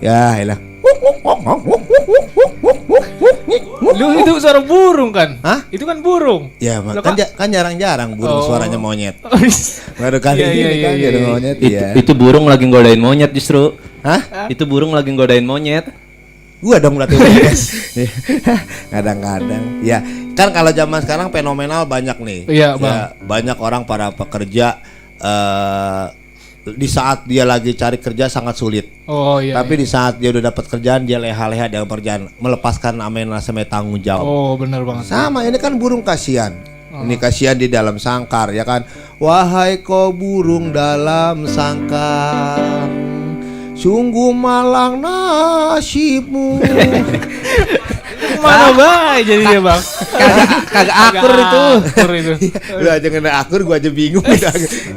Ya, elah. Lu itu suara burung kan? Hah? Itu kan burung. Ya, Loh, kan jarang-jarang burung suaranya monyet. Baru kali Iya, ini iya, kan iya, ada iya. monyet ya. Itu burung lagi ngodain monyet justru. Hah? Itu burung lagi ngodain monyet. Gua dong berarti. Kadang-kadang. Ya, kan kalau zaman sekarang fenomenal banyak nih. Iya, Ya, Bang. banyak orang para pekerja di saat dia lagi cari kerja sangat sulit. Oh iya. Tapi iya. di saat dia udah dapat kerjaan dia leha-leha dengan pekerjaan, melepaskan amanah sama tanggung jawab. Oh benar banget. Sama ini kan burung kasihan. Ini kasihan di dalam sangkar ya kan. Wahai kau burung dalam sangkar, sungguh malang nasibmu. Mana baik jadinya bang? Kagak akur itu. Akur itu. Lu aja kena akur, gua aja bingung.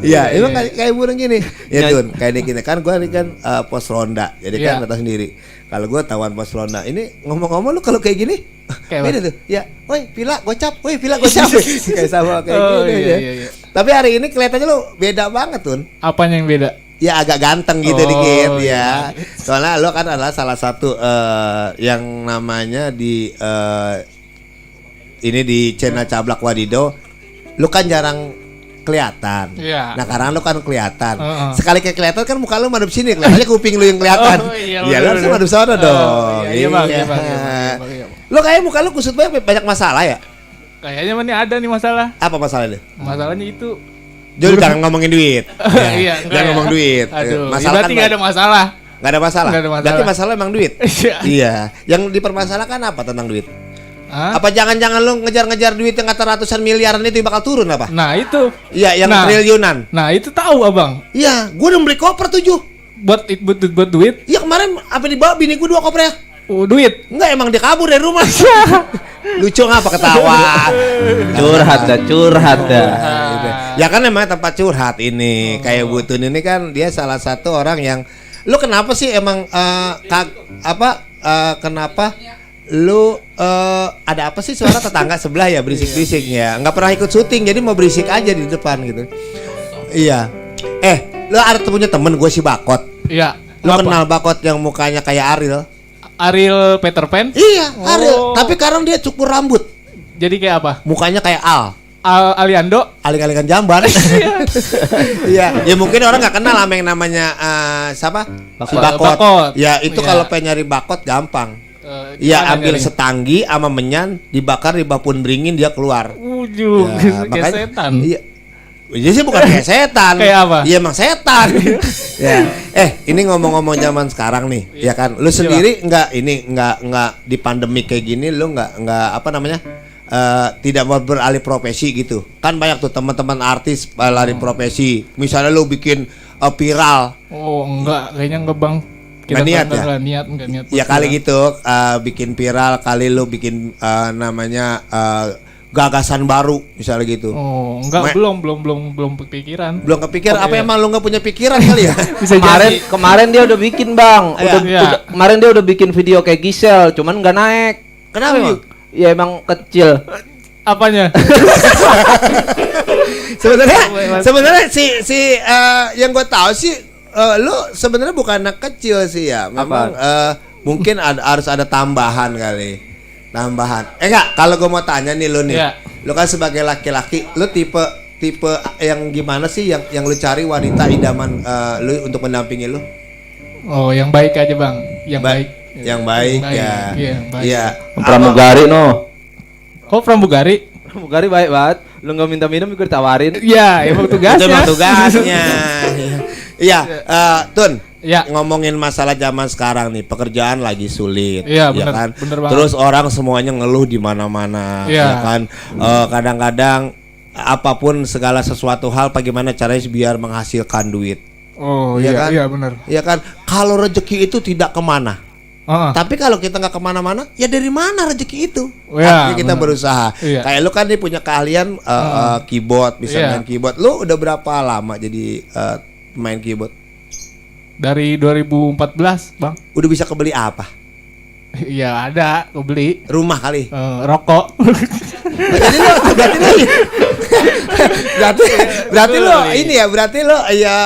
Iya, emang kayak burung gini. Ya Tun, kayak ini gini kan gua ini kan pos ronda. Jadi kan datang sendiri. Kalau gua tawan pos ronda. Ini ngomong-ngomong lu kalau kayak gini beda tuh. Ya, woi pila gocap, woi pila gocap. Kayak sama kayak gini ya. Iya. Tapi hari ini kelihatannya lu beda banget, Tun. Apanya yang beda? Ya agak ganteng gitu dikit ya. Soalnya lo kan adalah salah satu yang namanya di ini di channel Cablak Wadido. Lo kan jarang kelihatan. Iya. Nah sekarang lo kan kelihatan. Sekali kayak kelihatan kan muka lo madep sini, kelihatannya kuping lo yang kelihatan. Iya lo harus madep sana dong. Iya bang. Lo kayak muka lo kusut banyak masalah ya. Kayaknya mana ada nih masalah. Apa masalahnya? Masalahnya itu. Jadi jangan ngomongin duit. Iya. Jangan ngomong duit. Aduh. Masalah Berarti kan nggak ada masalah. Nggak ada masalah. Nggak ada masalah. Berarti masalah emang duit. Iya. Iya. Yang dipermasalahkan apa tentang duit? Hah? Apa jangan-jangan lu ngejar-ngejar duit yang kata ratusan miliaran itu bakal turun apa? Nah itu. Iya, yang Nah. triliunan. Nah itu tahu abang. Iya, gua udah beli koper 7. Buat duit. Iya kemarin apa dibawa bini gua 2 koper ya? Duit. Enggak, emang dia kabur dari rumah. Lucu ngapa ketawa? Curhat dah. Ya kan emang tempat curhat ini. Kayak Butun ini kan dia salah satu orang yang lu kenapa sih emang kenapa lu ada apa sih suara tetangga sebelah ya berisik-berisik ya? Nggak pernah ikut syuting jadi mau berisik aja di depan gitu. Iya. Lu ada punya temen gue si Bakot. Iya. Lu kenal Bakot yang mukanya kayak Ariel? Ariel Peter Pan? Iya, Ariel. Tapi sekarang dia cukur rambut. Jadi kayak apa? Mukanya kayak Al. Aliando? Aling-alingan jamban. Iya, ya mungkin orang nggak kenal sama yang namanya siapa? Si Bakot. Ya itu kalau pengen nyari Bakot gampang. Iya, ambil setanggi sama menyan, dibakar di bapun beringin dia keluar. Ujung, kayak setan. Iya. Jadi sih bukan kayak setan. Kayak apa? Iya emang setan. Ya. Ini ngomong-ngomong zaman sekarang nih, ya kan. Lu sendiri nggak di pandemi kayak gini, lu nggak apa namanya? Tidak mau beralih profesi gitu. Kan banyak tuh teman-teman artis lari profesi. Misalnya lu bikin viral. Oh, enggak, kayaknya enggak, Bang. Nggak niat ya? Enggak niat. Ya kali gitu, bikin viral, kali lu bikin namanya gagasan baru misalnya gitu. Oh, enggak, belum kepikiran. Belum kepikir apa emang lu nggak punya pikiran kali ya? Bisa Kemarin dia udah bikin, Bang. Kemarin dia udah bikin video kayak Gisel, cuman nggak naik. Kenapa emang? Ya emang kecil. Apanya? Sebenarnya si yang gue tahu sih lu sebenarnya bukan anak kecil sih ya. Memang mungkin harus ada tambahan kali. Enggak, kalau gue mau tanya nih lu nih. Yeah. Lu kan sebagai laki-laki, lu tipe yang gimana sih yang lu cari wanita idaman lu untuk mendampingi lu? Oh, yang baik aja, Bang. Yang baik. Yang baik ya. Iya. Pramugari no. Kok pramugari? Pramugari baik banget. Lu nggak minta minum juga ditawarin. Iya, emang tugasnya. Itu emang tugasnya. Iya, Tun. Ya. Ngomongin masalah zaman sekarang nih, pekerjaan lagi sulit, ya bener, kan? Bener banget. Terus orang semuanya ngeluh di mana-mana, ya kan? Kadang-kadang apapun segala sesuatu hal, bagaimana caranya biar menghasilkan duit. Oh ya iya, kan? Iya benar. Iya kan? Kalau rezeki itu tidak kemana. Tapi kalau kita nggak kemana-mana, ya dari mana rezeki itu? Artinya kita berusaha. Iya. Kayak lu kan nih punya keahlian keyboard, bisa main keyboard. Lu udah berapa lama jadi main keyboard? Dari 2014, Bang. Udah bisa kebeli apa? Iya ada, kebeli. Rumah kali. Rokok. Berarti lo ini ya, berarti lo ya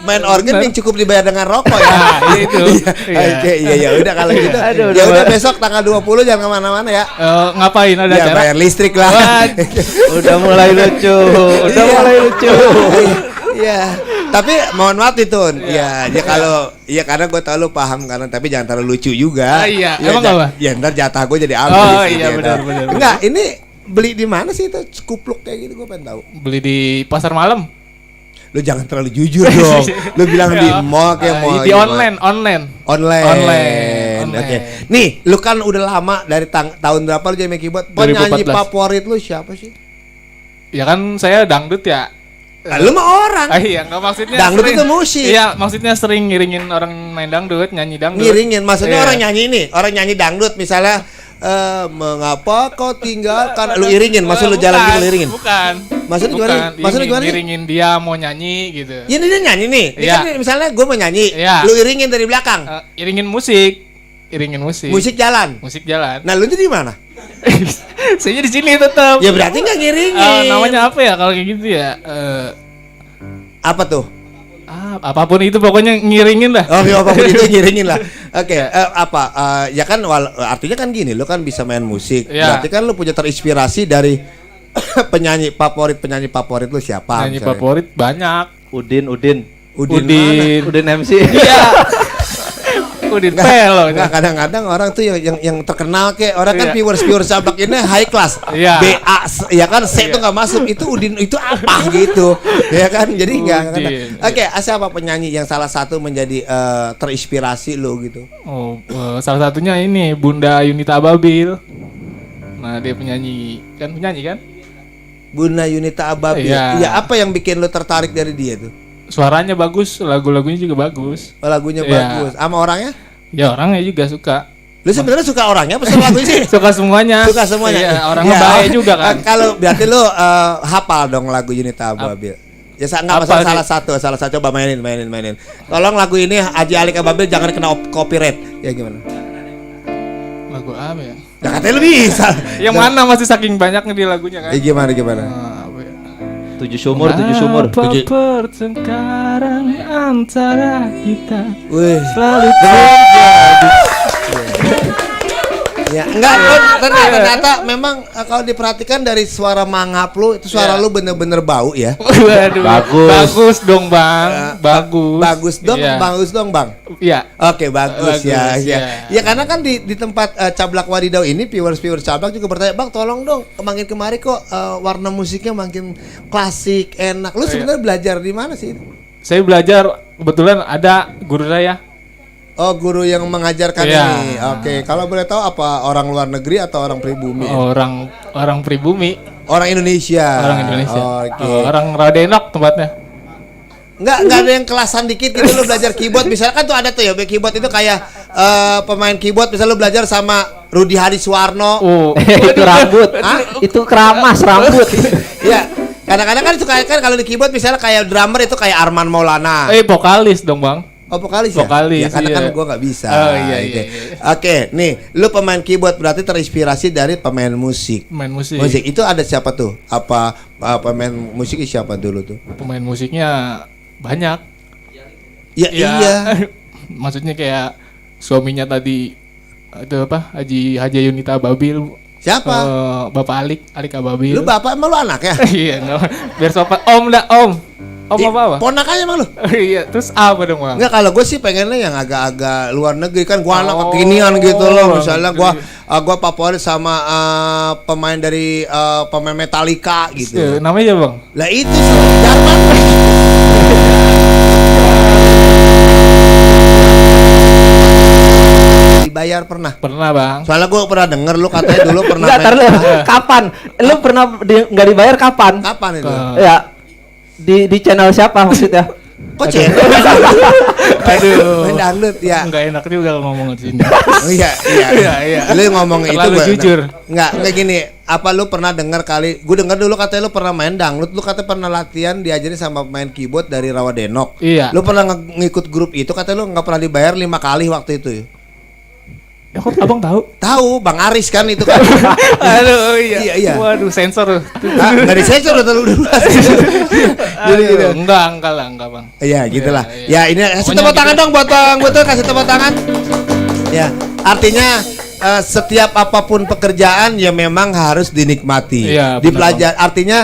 main organ Bener. yang cukup dibayar dengan rokok ya. Nah, itu. Iya. Oke, iya udah kalau gitu. Aduh, Ya udah udah. besok tanggal 20 jangan kemana-mana ya. Ngapain ada Ya acara? bayar listrik lah. Wah, Udah mulai lucu. Udah Iya. mulai lucu. Iya. Tapi mohon maaf Tun. Iya, ya kalau ya karena gue tahu lu paham karena tapi jangan terlalu lucu juga. Ah, iya. Ya, Emang apa? Ya ntar jatah gue jadi habis. Oh, iya, gitu. benar. Enggak, ini beli di mana sih itu kupluk kayak gitu gue pengen tahu. beli di pasar malam. Lu jangan terlalu jujur dong. Lu bilang di mall kayak mall. Di gimana? online. Online. Oke. Online. Nih, lu kan udah lama dari tahun berapa lu jadi main keyboard? Penyanyi 2014. favorit lu siapa sih? Ya kan saya dangdut ya. Lu mah orang. Iya, enggak maksudnya Dangdut sering- itu musik. Iya, maksudnya sering ngiringin orang main dangdut, nyanyi dangdut. Ngiringin, maksudnya Iya. orang nyanyi ini, orang nyanyi dangdut misalnya mengapa kau tinggalkan, lu iringin, maksud lu jalan gitu lu iringin. Bukan. Maksudnya gimana? Bukan. Maksudnya gimana? Ngiringin dia mau nyanyi gitu. Ya ini dia nyanyi nih. Ini Iya. kan misalnya gue mau nyanyi, Iya. lu iringin dari belakang. Iringin musik. Iringin musik. Musik jalan. Musik jalan. Nah, lu di mana? Saya di sini tetap. Ya berarti nggak ngiringin. Namanya apa ya kalau kayak gitu ya? Apa tuh? Apapun itu pokoknya ngiringin lah. Oh, ya apapun itu ngiringin lah. Oke, ya kan artinya kan gini, lu kan bisa main musik. Iya. Berarti kan lu punya terinspirasi dari penyanyi favorit lu siapa? Nyanyi misalnya? favorit banyak. Udin. Udin. Udin MC. Iya. Udin Pelo. Nggak, kadang-kadang orang tuh yang terkenal kayak orang kan Iya. viewers sablak ini high class. Iya. BA ya kan C itu nggak masuk, itu Udin itu apa gitu. Ya kan? Jadi nggak Udin. kadang. Oke, siapa penyanyi yang salah satu menjadi terinspirasi lo gitu? Salah satunya ini Bunda Yunita Ababil. Nah, dia penyanyi kan? Bunda Yunita Ababil. Iya. Ya apa yang bikin lo tertarik dari dia tuh? Suaranya bagus, lagu-lagunya juga bagus. Oh, lagunya Iya. bagus. Sama orangnya? Ya orangnya juga suka. Lu sebenarnya suka orangnya apa suka lagunya sih? Suka semuanya. Suka semuanya. Iya, orangnya Ya, baik juga kan. Kalau berarti lu hafal dong lagu Yunita Ababil. Ya enggak Apa masalah nih? salah satu coba mainin. Tolong lagu ini Haji Alik Ababil jangan kena copyright. Ya gimana? Lagu apa ya? Ya katanya lu bisa. Yang mana masih saking banyaknya di lagunya kan? Ya gimana? Apa ya? 7 sumur. Apa Tujuh. pertengkaran antara kita Wih. selalu terjadi. Ya, enggak, ternyata memang kalau diperhatikan dari suara mangap lu itu suara Iya. lu bener-bener bau ya. Waduh, Bagus. bagus dong bang, bagus. Bagus dong, Iya. bagus dong, Bang. Iya. Oke, bagus ya. Bagus, Ya. ya. Ya karena kan di tempat Cablak Wadidau ini viewers Cablak juga bertanya, "Bang, tolong dong, makin kemari kok warna musiknya makin klasik, enak." Lu Iya. sebenarnya belajar di mana sih? Saya belajar kebetulan ada guru saya. Oh, guru yang mengajarkan Iya. ini. Oke, kalau boleh tahu apa orang luar negeri atau orang pribumi? Orang pribumi, Orang Indonesia. orang Indonesia. Oke. Orang Radenok tempatnya. Enggak ada yang kelasan dikit gitu lu belajar keyboard. Misalnya kan tuh ada tuh ya keyboard itu kayak pemain keyboard misalnya lu belajar sama Rudi Hariswarno. Oh, Itu rambut. Hah? Itu keramas rambut. Iya. Kadang-kadang kan suka kan kalau di keyboard misalnya kayak drummer itu kayak Arman Maulana. vokalis dong bang. Oh, vokalis ya? Vokalis, Ya karena iya. kan gua nggak bisa. Oh, iya, Oke. iya. Oke, nih, lu pemain keyboard berarti terinspirasi dari pemain musik. Main musik. Musik itu ada siapa tuh? Apa pemain musiknya siapa dulu tuh? Pemain musiknya banyak. Ya Ya, iya. maksudnya kayak suaminya tadi itu apa? Haji Yunita Ababil. Siapa? Bapak Alik Ababil. Lu bapak emang lu anak ya? Iya, biar sopan. Om dah, Om. Om apa? Ponakannya emang lu? Iya, terus apa dong, Bang? Enggak, kalau gue sih pengennya yang agak-agak luar negeri kan gua anak Oh, kekinian gitu loh. luar Misalnya negeri. gua favorit sama pemain dari pemain Metallica gitu. Namanya Bang? Lah itu sih Jarman. Dibayar pernah. Pernah, Bang. Soalnya gue pernah denger lu katanya dulu pernah Enggak, main. kapan? Lu pernah nggak dibayar kapan? Kapan itu? Ya. Di channel siapa maksudnya? Kok channel? Aduh. Main dangdut ya. Enggak enak juga kalau ngomong di sini. Oh, iya. Iya, iya. Lu ngomong itu Terlalu jujur. Enggak gini. Apa lu pernah dengar kali? Gue dengar dulu katanya lu pernah main dangdut. Lu katanya pernah latihan diajarin sama main keyboard dari Rawadenok. Iya. Lu pernah ngikut grup itu katanya lu nggak pernah dibayar 5 kali waktu itu ya? Ya kok abang tahu? Tahu Bang Aris kan itu kan. Aduh, iya. Iya. Waduh, sensor. Nggak disensor udah terlalu luas. Jadi gitu. Enggak bang. Iya gitulah. Iya. Ya ini kasih Pokoknya tepuk tangan gitu. dong buat Bang Betul, kasih tepuk tangan. Ya artinya setiap apapun pekerjaan ya memang harus dinikmati, Iya, benar, dipelajari. Artinya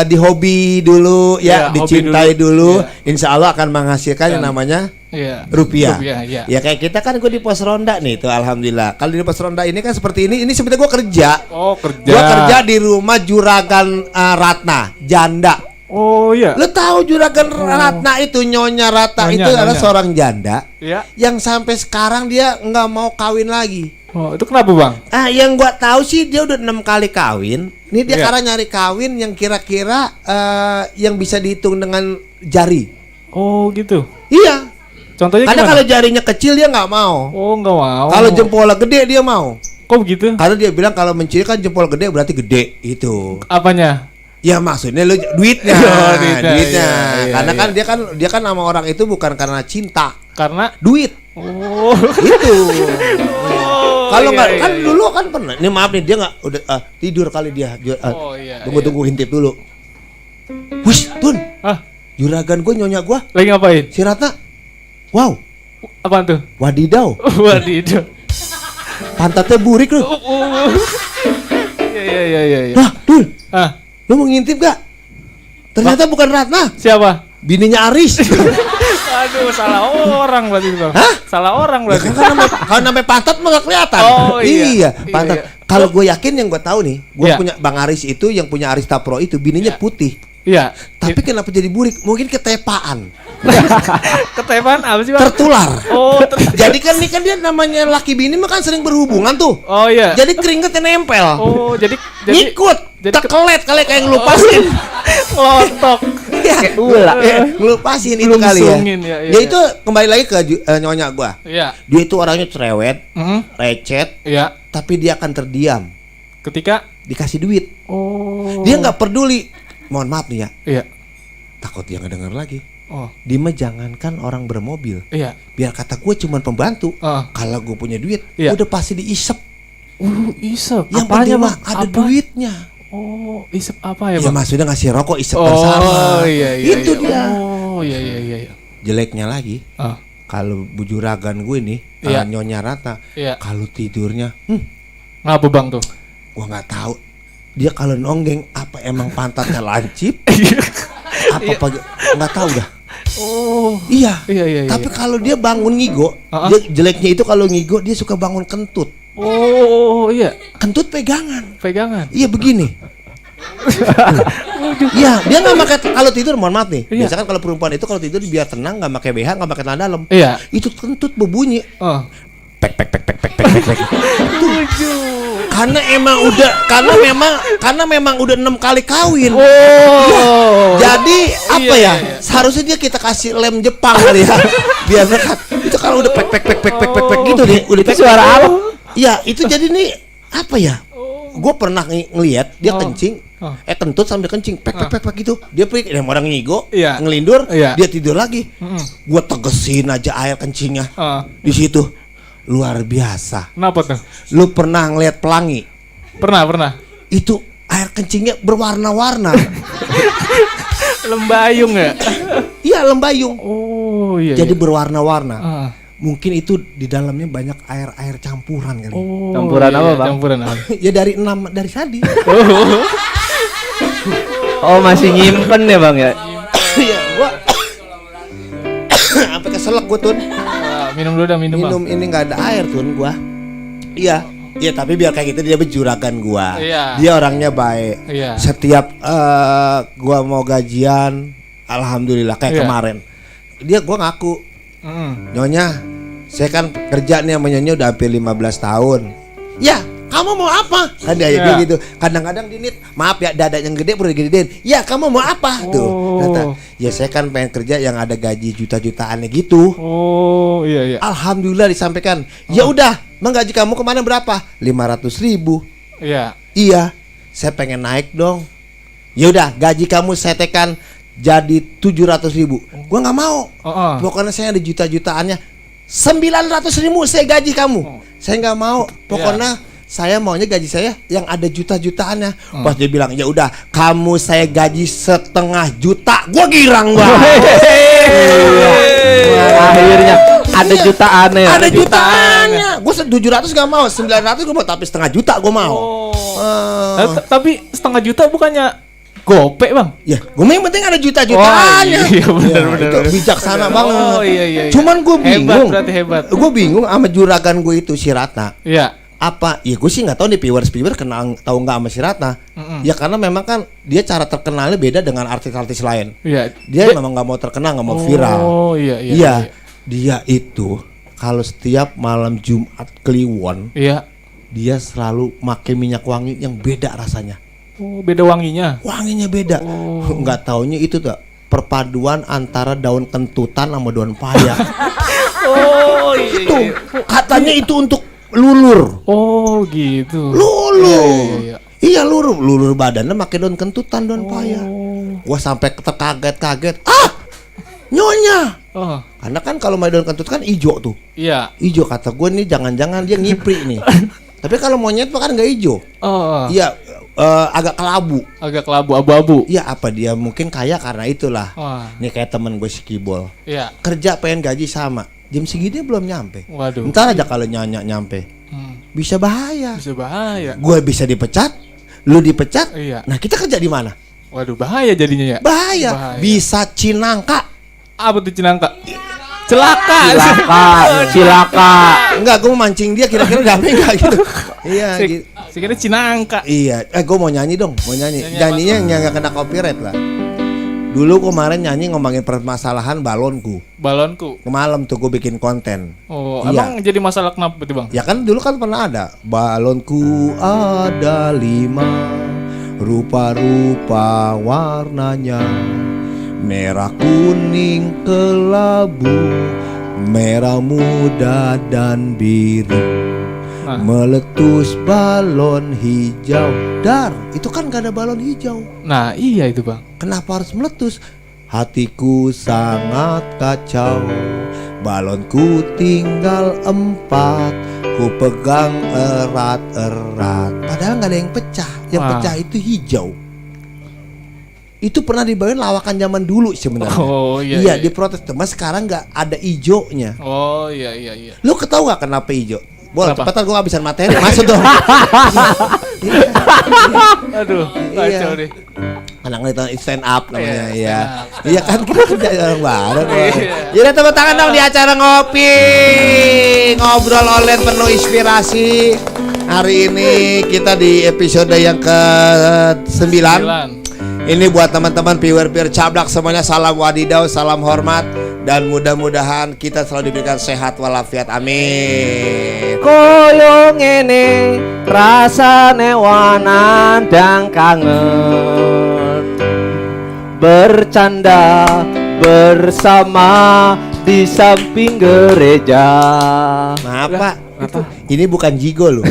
dihobi dulu ya, Iya, dicintai hobi dulu. dulu. Insya Allah akan menghasilkan yang namanya Iya. rupiah. Iya. Ya kayak kita kan gue di pos ronda nih tuh alhamdulillah. Kalau di pos ronda ini kan seperti ini sebenarnya gue kerja. Oh, kerja. Gue kerja di rumah Juragan Ratna, janda. Oh iya. Lo tahu Juragan Ratna itu, Nyonya Ratna itu adalah seorang janda Iya. yang sampai sekarang dia nggak mau kawin lagi. Oh, itu kenapa, Bang? Yang gua tahu sih dia udah 6 kali kawin. Ini dia Iya. karena nyari kawin yang kira-kira yang bisa dihitung dengan jari. Oh, gitu. Iya. Contohnya Karena gimana? kalau jarinya kecil dia nggak mau. Oh, enggak mau. Kalau jempolnya gede dia mau. Kok begitu? Karena dia bilang kalau mencuri kan jempol gede berarti gede itu. Apanya? Ya maksudnya lu duitnya, Oh, duitnya. duitnya. Iya, Karena iya. kan dia kan sama orang itu bukan karena cinta, Karena duit. oh. Itu. Kalau iya, nggak iya, kan iya. dulu kan pernah. Ini maaf nih dia nggak udah tidur kali dia. Oh, iya, Tunggu intip dulu. Wis, Tun. Ah, Juragan gue nyonya gue lagi ngapain? si Ratna. Wow, Apaan tuh? wadidaw. Wadidaw. Pantatnya burik lu. Iya. Nah, Tun, Ah, lu mau ngintip gak? Ternyata bukan Ratna, siapa? bininya Aris. Aduh, salah orang berarti itu. Bang. Hah? Salah orang Ya berarti. kan kalau sampai pantat mah gak kelihatan. Oh, iya. Pantat. Iya. Kalau gue yakin yang gue tahu nih, gue Iya. punya Bang Aris itu yang punya Arista Pro itu bininya Iya. putih. Iya. Tapi kenapa jadi burik? Mungkin ketepaan, Ketepaan apa sih, Bang? tertular. Oh, Jadi kan ini kan dia namanya laki bini mah kan sering berhubungan tuh. Oh iya. Jadi keringetnya nempel. Oh, jadi Ngikut. jadi Tekelet kali kayak ngelupasin. lotok. Ya, Kayak ular. ngelupasin itu Belum kali ya. sungin, ya, iya, Dia iya. itu kembali lagi ke nyonya gua. Iya. Dia itu orangnya cerewet, Mhm. recet, Iya. tapi dia akan terdiam Ketika dikasih duit. oh. Dia nggak peduli. Mohon maaf nih ya, Iya. takut dia ngedenger lagi. Oh. Dia mah jangankan orang bermobil, Iya. biar kata gue cuman pembantu. Ah. Kalau gue punya duit, Iya. udah pasti diisep. Isep. Yang Apanya, penting Bang? mah ada Apa? duitnya. Oh, isep apa ya, Ya Bang? maksudnya ngasih rokok isep Oh, bersama. iya. Itu dia. Oh, iya. Jeleknya lagi, Ah. kalau bujuragan gue nih, Iya. Nyonya Ratna, Iya. kalau tidurnya, Ngapa, Bang tuh? gue nggak tahu. Dia kalau nonggeng apa emang pantatnya lancip? apa pagi nggak tahu dah. Oh. Iya. Iya. Tapi kalau dia bangun ngigo, Ah. dia jeleknya itu kalau ngigo dia suka bangun kentut. Oh, iya. Kentut pegangan. Pegangan. Iya begini. Iya, dia nggak pakai kalau tidur, mohon maaf nih. Iya. Biasa kan kalau perempuan itu kalau tidur biar tenang nggak pakai BH, nggak pakai celana dalam. Iya. Itu kentut berbunyi. Oh. Pek. Karena memang udah 6 kali kawin. Oh. Jadi apa Iya, ya? iya. Seharusnya dia kita kasih lem Jepang kali ya. Biar dekat. Itu kalau udah pek gitu nih, udah Itu suara apa? Iya, itu jadi nih apa ya? Gue pernah ngelihat dia Oh. kencing, Oh. kentut sambil kencing, pek gitu. Dia pikir orang ngigo, Iya. ngelindur, Iya. dia tidur lagi. Mm-mm. Gue tegesin aja air kencingnya Ah. di situ. Luar biasa. Kenapa tuh? Lu pernah ngeliat pelangi? Pernah. Itu air kencingnya berwarna-warna. Lembayung ya? Iya, lembayung. Oh, iya. Jadi berwarna-warna. Ah. Mungkin itu di dalamnya banyak air campuran kali. Oh, Campuran apa, Bang? Campuran apa? Ya dari 6 dari tadi. Oh, masih nyimpen ya, Bang ya? Iya, gua sampai keselak gua tuh. Minum dulu dah, minum. Bang. Minum ini nggak ada air tuh gua. Iya. Iya, tapi biar kayak gitu dia berjuragan gua. Iya. Dia orangnya baik. Iya. Setiap gua mau gajian, alhamdulillah kayak Iya. kemarin. Gua ngaku, Mm. Nyonya, saya kan kerja nih sama Nyonya udah hampir 15 tahun. Ya, kamu mau apa? Kan dia Ya. gitu. Kadang-kadang dinit, maaf ya dada yang gede perlu digedein. Ya, kamu mau apa? Tuh. Oh. Kata, ya saya kan pengen kerja yang ada gaji juta-jutaannya gitu. Oh, iya. Alhamdulillah disampaikan. Ya udah, menggaji kamu kemana berapa? 500.000. Iya. Iya, saya pengen naik dong. Ya udah, gaji kamu saya tekan jadi 700.000. Gua nggak mau. Oh. Pokoknya saya ada juta-jutaannya. 900.000 saya gaji kamu. Saya nggak mau. Pokoknya saya maunya gaji saya yang ada juta-jutaannya. Pas dia bilang, ya udah, kamu saya gaji 500.000 juta. Gua girang banget. Akhirnya ada jutaannya ya. Ada jutaannya. Gua 700 nggak mau, 900 gua mau, tapi 500.000 juta gua mau. Tapi 500.000 juta bukannya gopek, Bang? Ya, gue yang penting ada juta-jutaannya. Iya, benar. Itu bijaksana banget. Oh, iya. Cuman gue bingung. Hebat, berarti hebat. Gue bingung sama juragan gue itu si Ratna. Iya. Apa? Ya gue sih nggak tahu nih viewers kenal tahu nggak sama si Ratna. Ya karena memang kan dia cara terkenalnya beda dengan artis-artis lain. Iya. Dia memang nggak mau terkenal, nggak mau viral. Oh, iya. Dia itu kalau setiap malam Jumat Kliwon, Iya. dia selalu pakai minyak wangi yang beda rasanya. Oh, beda wanginya. Wanginya beda. Nggak taunya itu tuh perpaduan antara daun kentutan sama daun paya. Oh, iya. Itu katanya itu untuk lulur. Oh, gitu. Lulur. Iya. Iya, lulur badannya pakai daun kentutan, daun paya. Gua sampai terkaget-kaget. Nyonya. Oh. Karena kan kalau main daun kentut kan hijau tuh. Iya. Hijau, kata gue nih, jangan-jangan dia ngipri nih. Tapi kalau monyet mah kan nggak hijau. Oh. Iya, agak kelabu. Agak kelabu abu-abu. Iya, apa dia mungkin kaya karena itulah. Wah. Nih kayak temen gue si Kibol. Iya. Kerja pengen gaji sama. Jam segini belum nyampe. Waduh. Ntar aja kalau nyampe. Bisa bahaya. Bisa bahaya. Gue bisa dipecat, lu dipecat. Iya. Nah, kita kerja di mana? Waduh, bahaya jadinya ya. Bahaya. Bisa cinangka. Apa tuh cinangka? Celaka. Cilaka. Enggak, gue mau mancing dia kira-kira damai enggak gitu. Iya, gitu. Sekiranya cinangka. Iya, gue mau nyanyi dong, mau nyanyi. Nyanyinya yang nggak kena copyright lah. Dulu kemarin nyanyi ngomongin permasalahan balonku. Balonku. Kemalam tuh gue bikin konten. Oh, Iya. emang jadi masalah kenapa tuh, Bang? Ya kan dulu kan pernah ada. Balonku ada 5, rupa-rupa warnanya. Merah, kuning, kelabu, merah muda dan biru. Meletus balon hijau. Dar, itu kan gak ada balon hijau. Nah, iya itu, Bang. Kenapa harus meletus? Hatiku sangat kacau. Balonku tinggal 4, ku pegang erat-erat. Padahal gak ada yang pecah. Yang pecah itu hijau. Itu pernah dibawain lawakan zaman dulu sebenarnya. Oh, iya. Iya, diprotes. Cuma sekarang nggak ada ijonya. Oh, iya. Lu ketahu nggak kenapa ijo? Boleh, Kenapa? cepetan gue habisan materi. Masuk dong. Aduh, kacau deh. Anak nonton stand up namanya. Iya, Iya. stand up. Iya kan kita kerja bareng. Iya. Jadi tepuk tangan dong di acara ngopi. Ngobrol online penuh inspirasi. Hari ini kita di episode yang ke-9. Ini buat teman-teman viewer Cablak semuanya, salam wadidaw, salam hormat, dan mudah-mudahan kita selalu diberikan sehat walafiat, amin. Koyo ngene rasane wanan dan kangen, bercanda bersama di samping gereja. Maaf Pak, ini bukan jigo loh.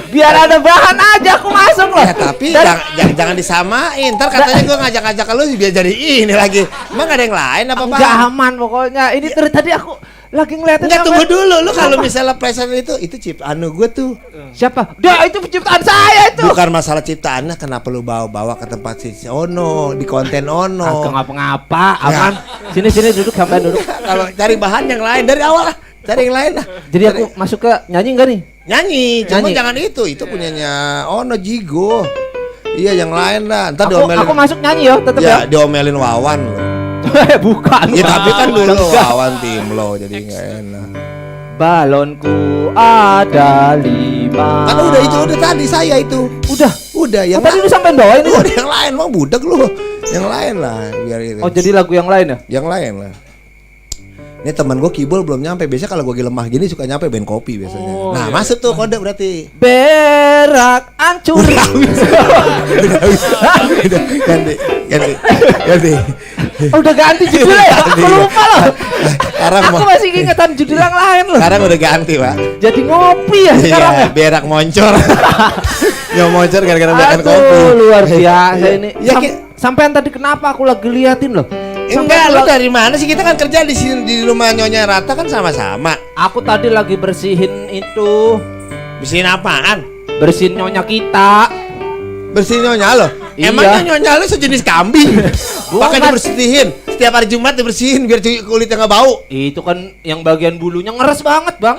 Biar ada bahan aja aku masuk loh. Ya tapi jangan disamain. Ntar katanya gue ngajak-ngajak lu biar jadi ini lagi. Emang gak ada yang lain apa Pak? Aman pokoknya. Ini dari tadi aku lagi ngeliatin. Enggak, tunggu dulu. Lu kalau misalnya present itu ciptaan gue tuh. Siapa? Dia itu penciptaan saya itu. Bukan masalah ciptaannya, kenapa lu bawa ke tempat si Ono di konten Ono? Aku ngapa-ngapa, aman. Sini duduk, sampai duduk. Kalau cari bahan yang lain dari awal lah. Cari yang lain lah. Jadi aku masuk ke nyanyi enggak nih? Nyanyi, cuma Nyanyi. jangan itu punyanya Ono Jigo. Iya, yang lain lah. Ntar Aku masuk nyanyi ya, tetep ya. Ya, diomelin Wawan lo. Bukan. Ya tapi kan dulu Enggak. Wawan tim lo, jadi nggak enak. Balonku ada 5. Kan udah itu udah tadi saya itu. Udah yang Tadi udah sampai doain itu. udah yang lain mau budak lu. Yang lain lah biar itu. Oh, jadi lagu yang lain ya? Yang lain lah. Ini teman gue Kibol belum nyampe. Biasanya kalau gue lemah gini suka nyampe band kopi biasanya. Oh, nah, iya. masuk tuh kode berarti. Berak ancur. Ganti. Oh, udah ganti judulnya ya? Aku lupa loh. Sekarang Aku masih ingetan judul yang lain loh. sekarang udah ganti, Pak. Jadi ngopi ya sekarang Iya, ya? berak moncor. Ya moncor gara-gara makan kopi. Aduh, luar biasa Iya. ini. Ya, Sampean tadi kenapa aku lagi liatin loh? Enggak, lu dari mana sih? Kita kan kerja di sini di rumah Nyonya Rata kan sama-sama. Aku tadi lagi bersihin itu. Bersihin apaan? Bersihin nyonya kita. Bersihin Nyonya lo? Iya. Emangnya Nyonya lo sejenis kambing? Bukan. Makanya dibersihin. Setiap hari Jumat dibersihin biar kulitnya nggak bau. Itu kan yang bagian bulunya ngeres banget, Bang.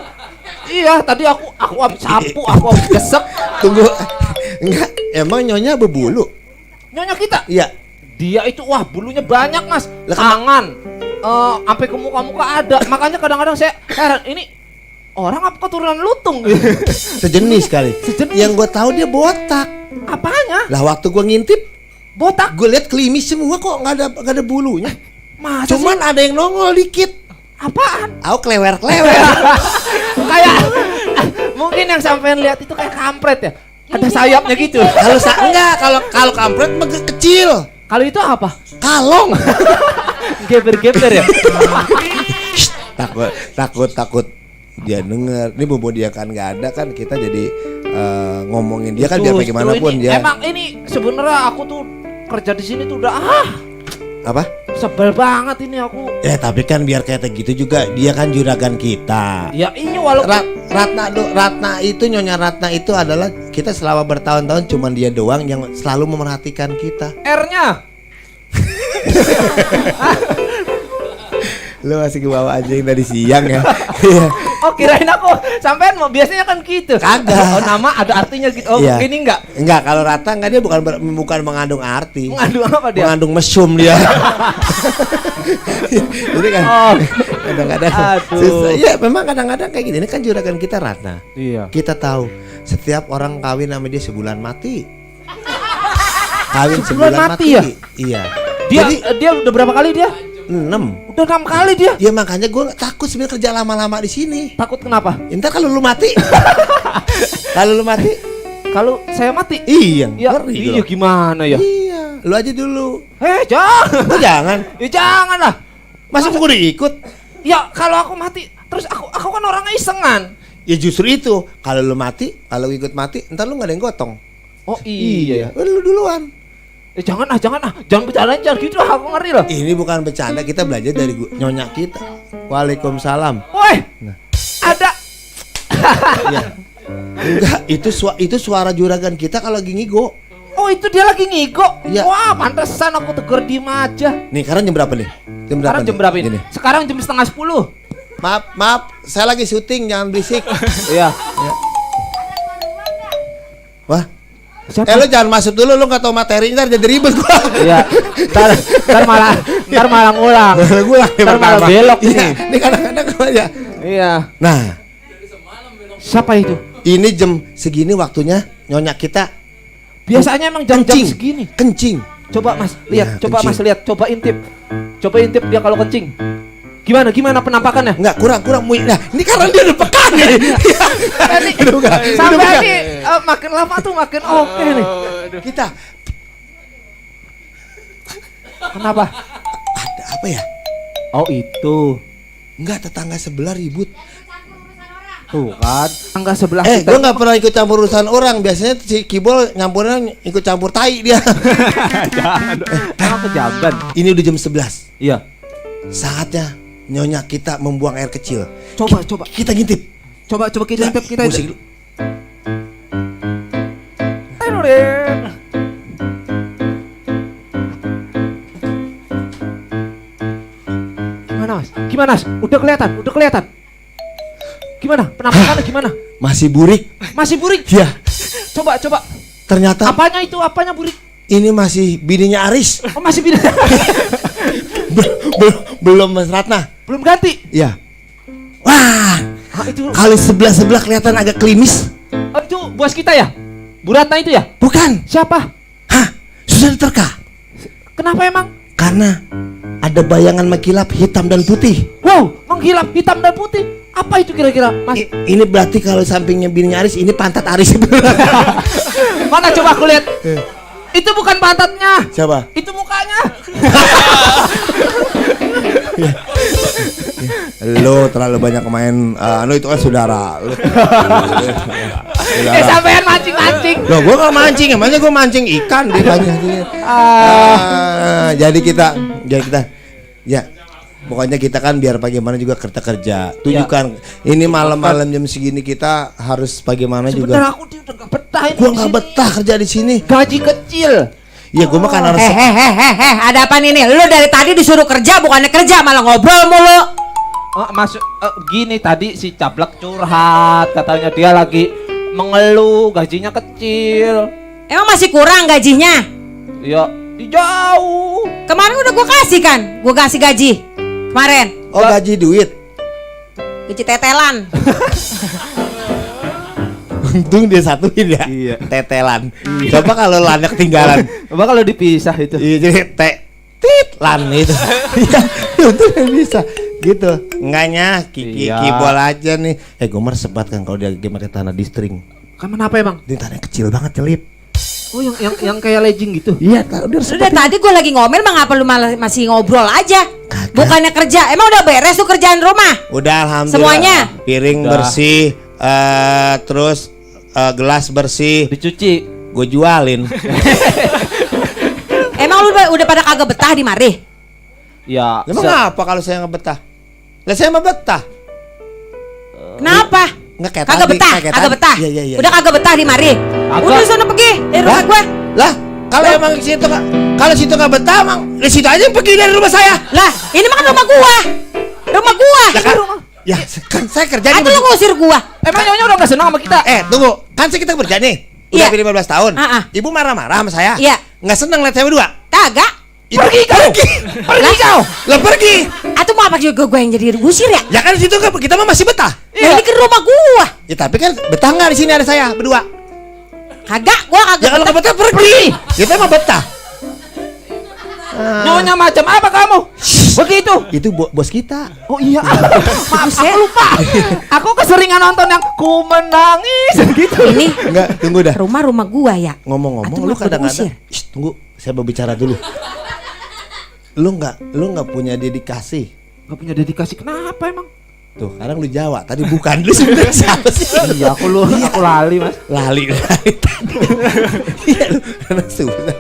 Iya, tadi aku habis sapu, aku habis gesek. Tunggu. Enggak, emang Nyonya berbulu? Nyonya kita. Iya. Dia itu wah bulunya banyak, Mas. Lah, Tangan. Sampai ke muka-muka ada. Makanya kadang-kadang saya heran, ini orang apa keturunan lutung? Sejenis kali. Sejenis. Yang gue tahu dia botak. Apanya? Lah waktu gue ngintip, Botak. gue lihat klimis semua kok nggak ada bulunya. Masa Cuman sih? ada yang nongol dikit. Apaan? Aku klewer. Kayak mungkin yang sampean lihat itu kayak kampret ya. Ada sayapnya gitu. Enggak, kalau kampret mah kecil. Kalau itu apa? Kalong. Geber-geber ya. takut dia denger. Ini bobo dia kan nggak ada kan kita jadi ngomongin dia kan biar Justru bagaimanapun ini, dia. Emang ini sebenarnya aku tuh kerja di sini tuh udah Apa? sebel banget ini aku. Ya tapi kan biar kayak gitu juga dia kan juragan kita. Ya ini walaupun Ratna itu Nyonya Ratna itu adalah kita selama bertahun-tahun cuman dia doang yang selalu memerhatikan kita. R-nya. Lu masih ke bawah anjing dari siang ya. Oh kirain aku sampean mau biasanya kan gitu. Kagak. Oh nama ada artinya gitu. Oh Iya. ini enggak. Enggak, kalau Ratna enggak dia bukan mengandung arti. Mengandung apa dia? Mengandung mesum dia. Jadi kan Oh. kadang-kadang Aduh. susah. Iya, memang kadang-kadang kayak gini. Ini kan juragan kita Ratna. Iya. Kita tahu setiap orang kawin sama dia sebulan mati. Kawin sebulan mati. ya? Iya. Dia Jadi dia udah berapa kali dia? 6. Udah 6 kali dia. Ya makanya gue takut sebenarnya kerja lama-lama di sini. Takut kenapa? Entar kalau lu mati. Kalau lu mati, Kalau saya mati. iya, Ya, ngeri iya gua. gimana ya? Iya, lu aja dulu. Jangan. Lu jangan. Ya jangan lah. Masa gue diikut? Ya kalau aku mati, terus aku kan orangnya isengan. Ya justru itu. Kalau lu mati, kalau ikut mati, entar lu nggak ada yang gotong. Oh iya. Lu duluan. Jangan bercanda jangan gitu aku ngeri loh. Ini bukan bercanda, kita belajar dari nyonya kita. Waalaikumsalam. Woi. Nah. Ada. Ya. Enggak, itu suara juragan kita kalau lagi ngigo. Oh itu dia lagi ngigo. Iya. Wah pantesan aku tegur diem aja. Nih, sekarang jam berapa nih? Sekarang jam berapa ini? Gini. Sekarang jam 9:30. Maaf, saya lagi syuting, jangan berisik. Iya. Wah, Siapa? lu jangan masuk dulu, lu nggak tahu materi, ntar jadi ribet gua. Iya. Ntar malah ngulang. Ntar malah belok Iya, nih. ini kadang-kadang gua aja. Iya. Nah, Siapa itu? ini jam segini waktunya nyonya kita Biasanya emang jam-jam kencing. segini. Kencing. Coba Mas, lihat. Ya, Coba kencing. Mas lihat. Coba intip. Coba intip dia kalau kencing. Gimana penampakannya? Enggak, kurang. Nah, ini karena dia udah peka nih. Ini sampai ini makin lama tuh makin oke nih. Kita Kenapa? ada apa ya? Oh itu. Enggak, tetangga sebelah ribut. Tuh kan. Tangga sebelah Gue nggak pernah ikut campur urusan orang. Biasanya si Kibol nyampurnya ikut campur tai dia. Jangan. Emang kejamban. Ini udah jam 11. Iya. Saatnya nyonya kita membuang air kecil. Coba. Kita ngintip. Coba kita intip kita Musik intip. dulu. Gimana Mas? Udah kelihatan. Gimana? Penampakannya gimana? Masih burik. Masih burik. Ya, Coba. ternyata Apanya itu? Apanya burik? ini masih bininya Aris. Oh masih beda. Belum Mas Ratna. Belum ganti. Ya. Wah, Itu. kali sebelah kelihatan agak klimis. Oh, itu bos kita ya? Bu Ratna itu ya? Bukan. Siapa? Hah, susah diterka. Kenapa emang? Karena ada bayangan mengkilap hitam dan putih. Wow, menghilap hitam dan putih. Apa itu kira-kira, Mas? Ini berarti kalau sampingnya bininya Aris, ini pantat Aris. Mana coba aku lihat. Itu bukan pantatnya. Siapa? Itu mukanya. Lo terlalu banyak main. Lo itu kan saudara. Sampean mancing-mancing. Loh, gue gak mancing, emangnya gue mancing ikan di banyak. Jadi kita Ya. Pokoknya kita kan biar bagaimana juga kerja. Tunjukkan ini malam-malam jam segini kita harus bagaimana juga. Sebentar aku udah gak betah ini. Gua nggak betah kerja di sini. Gaji kecil. Iya, gua mah kan harus. Ada apa ini? Lu dari tadi disuruh kerja bukannya kerja malah ngobrol mulu. Maksud gini tadi si Caplak curhat katanya dia lagi mengeluh gajinya kecil. Emang masih kurang gajinya? Ya jauh. Kemarin udah gua kasih kan? Gua kasih gaji kemarin. Oh, gaji duit. Gaji tetelan. Untung dia satuin ya. Iya. Tetelan. Coba kalau lanak tinggalan. Coba kalau dipisah itu. Iya, jadi titlan itu. Iya, untung dia bisa. Gitu. Enggaknya Kiki Iya. kibol aja nih. Gue mah sebat kan kalau dia pakai tanah di string. Kamu apa emang? Ini tanah kecil banget celip. Oh yang kayak legging gitu. Iya, udah Udah tadi gua lagi ngomel mah ngapa lu malah masih ngobrol aja? Bukannya kerja. Emang udah beres tuh kerjaan rumah? Udah alhamdulillah. Semuanya? Piring Udah. bersih, terus gelas bersih. Dicuci. Gue jualin. Emang lu udah pada kagak betah di mari? Ya. Emang apa kalau saya nggak betah? Lah saya mah betah. Kenapa? Nggak kayak Kagak tadi, betah, kayak kagak tadi. betah. Iya. Udah kagak betah di mari. Agak. Udah sono pergi dari rumah Lah? gua. Lah, kalau emang situ kalau situ nggak betah, emang di situ aja pergi dari rumah saya. Lah, ini mah kan rumah gua. Rumah gua. Ya kan? Ya, kan saya kerja nih. Atau lu ngusir gua? Emang nyonya udah gak senang sama kita? Tunggu. Kan saya kita kerja nih. Udah Iya. 15 tahun. Ibu marah-marah sama saya. Iya. Nggak seneng lihat saya berdua. Kagak. Pergi kau. Lah kau. Lah pergi. Atau mau apa juga gua yang jadi ngusir ya? Ya kan di situ kan kita mah masih betah. Nah, ini kan rumah gua. Ya tapi kan betah nggak di sini ada saya berdua. Kagak, gua kagak. Ya kalau nggak betah pergi. Kita mah betah. Nyonya macam apa kamu? Begitu. Itu bos kita. Oh iya. Maaf, aku lupa. Aku keseringan nonton yang ku menangis gitu. Ini Enggak, tunggu dah. rumah rumah gua ya. Ngomong-ngomong Atau lu mau kadang-kadang. diusir? Shh, tunggu, saya mau bicara dulu. Lu nggak punya dedikasi. Gak punya dedikasi kenapa emang? Tuh, sekarang lu Jawa. Tadi bukan lu sebenarnya siapa sih? Iya, aku lali mas. Lali tadi. Iya, lu karena susah.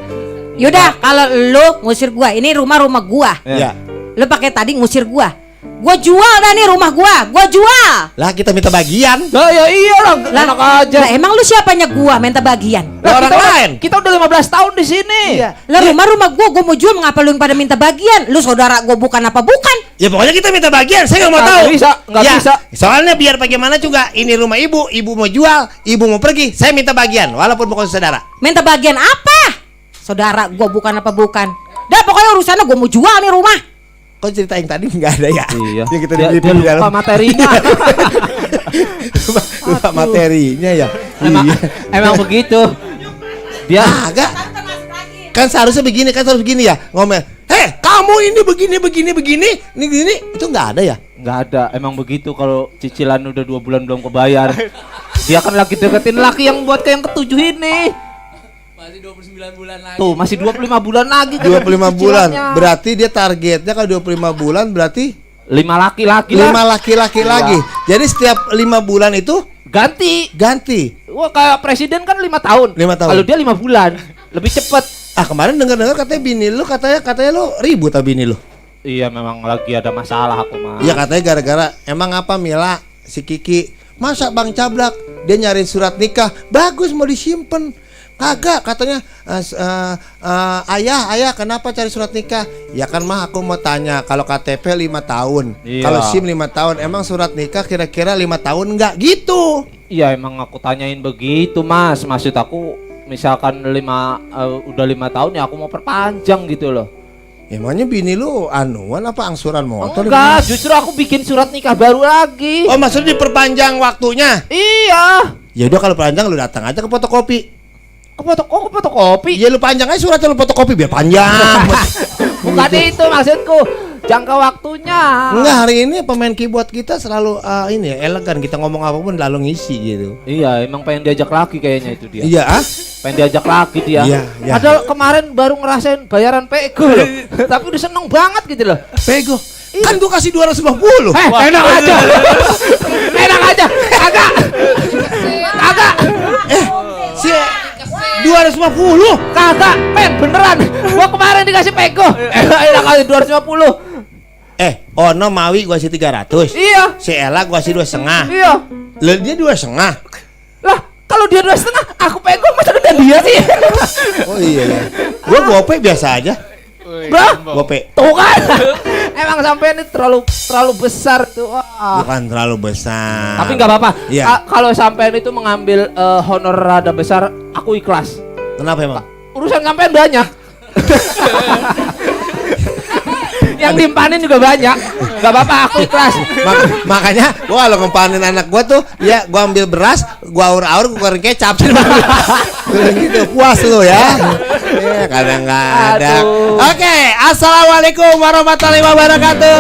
Yaudah, kalau lu ngusir gua, ini rumah gua. Ya. Lu pakai tadi ngusir gua. Gua jual dah nih rumah gua jual. Lah kita minta bagian. Lah ya iyalah, Lah, enak aja. Lah emang lu siapanya gua minta bagian? Lah, orang lain. Kita udah 15 tahun di sini. Iya. Lah rumah gua mau jual mengapa lu yang pada minta bagian? Lu saudara gua bukan apa bukan? Ya pokoknya kita minta bagian. Saya nggak mau Nggak tahu. bisa, nggak Ya, bisa. Soalnya biar bagaimana juga ini rumah ibu mau jual, ibu mau pergi. Saya minta bagian, walaupun bukan saudara. Minta bagian apa? Saudara gua bukan apa bukan. Dah pokoknya urusannya gua mau jual nih rumah. Kok cerita yang tadi nggak ada ya? Iya. Yang kita Dia di lupa dalam materinya. lupa materinya ya. Emang, Iya. emang begitu. Dia Agak. Kan seharusnya begini, kan harus begini ya. Ngomel. Kamu ini begini. Ini gini, itu nggak ada ya? nggak ada. Emang begitu kalau cicilan udah 2 bulan belum kebayar. Dia kan lagi deketin laki yang buat ke yang ketujuh ini. Masih 29 bulan lagi. Tuh, masih 25 bulan lagi. 25 bulan. cicilannya. Berarti dia targetnya kalau 25 bulan berarti 5 laki-laki 5 lah. laki-laki lagi. Jadi setiap 5 bulan itu Ganti. ganti. Wah, kayak presiden kan 5 tahun. 5 tahun. Kalau dia 5 bulan. Lebih cepet. Kemarin dengar katanya bini lu katanya lu ribut sama bini lu. Iya, memang lagi ada masalah aku mah. Iya katanya gara-gara emang apa Mila si Kiki masa Bang Cablak dia nyariin surat nikah bagus mau disimpan kagak katanya ayah kenapa cari surat nikah ya kan mah aku mau tanya kalau KTP 5 tahun Iya. kalau SIM 5 tahun emang surat nikah kira-kira 5 tahun enggak gitu. Iya, emang aku tanyain begitu, Mas. Maksud aku misalkan udah 5 tahun ya aku mau perpanjang gitu loh. Emangnya bini lu anuan apa angsuran motor? Enggak, justru aku bikin surat nikah baru lagi. Oh maksudnya diperpanjang waktunya? Iya. Ya udah kalau panjang lu datang aja ke fotokopi. Ke fotokopi. Iya lu panjang aja suratnya lu fotokopi biar panjang. Bukan itu maksudku. Jangka waktunya. Enggak hari ini pemain keyboard kita selalu ini ya elegan kita ngomong apapun lalu ngisi gitu. Iya, emang pengen diajak laki kayaknya itu dia. Iya Pengen diajak laki dia. Iya, iya. Padahal kemarin baru ngerasain bayaran pego loh. Tapi udah seneng banget gitu loh. Pego. Kan gua kasih 250. Enak aja. Enak aja. Agak. Si 250. Kagak, men beneran. Gua kemarin dikasih pego. Enak aja 250. Ono Mawi gua kasih 300. Iya. Si Ella gua kasih 2,5. Iya. Lah dia 2,5. Lah, kalau dia 2,5, aku pegang masa gedean dia sih. Oh iya ya. Gua gope biasa aja. Bro, Gope. tuh kan. Emang sampai ini terlalu besar tuh. Wah. Bukan terlalu besar. Tapi nggak apa-apa. Iya. Kalau sampean itu mengambil honor rada besar, aku ikhlas. Kenapa emang? Urusan sampean banyak. Yang dimpanin juga banyak. Gak apa-apa, aku ikhlas. Makanya gua kalau ngempanin anak gua tuh ya gua ambil beras, gua aur-aur, gua goreng kecap. Gitu puas lu ya. Ya kadang nggak ada. Oke, assalamualaikum warahmatullahi wabarakatuh.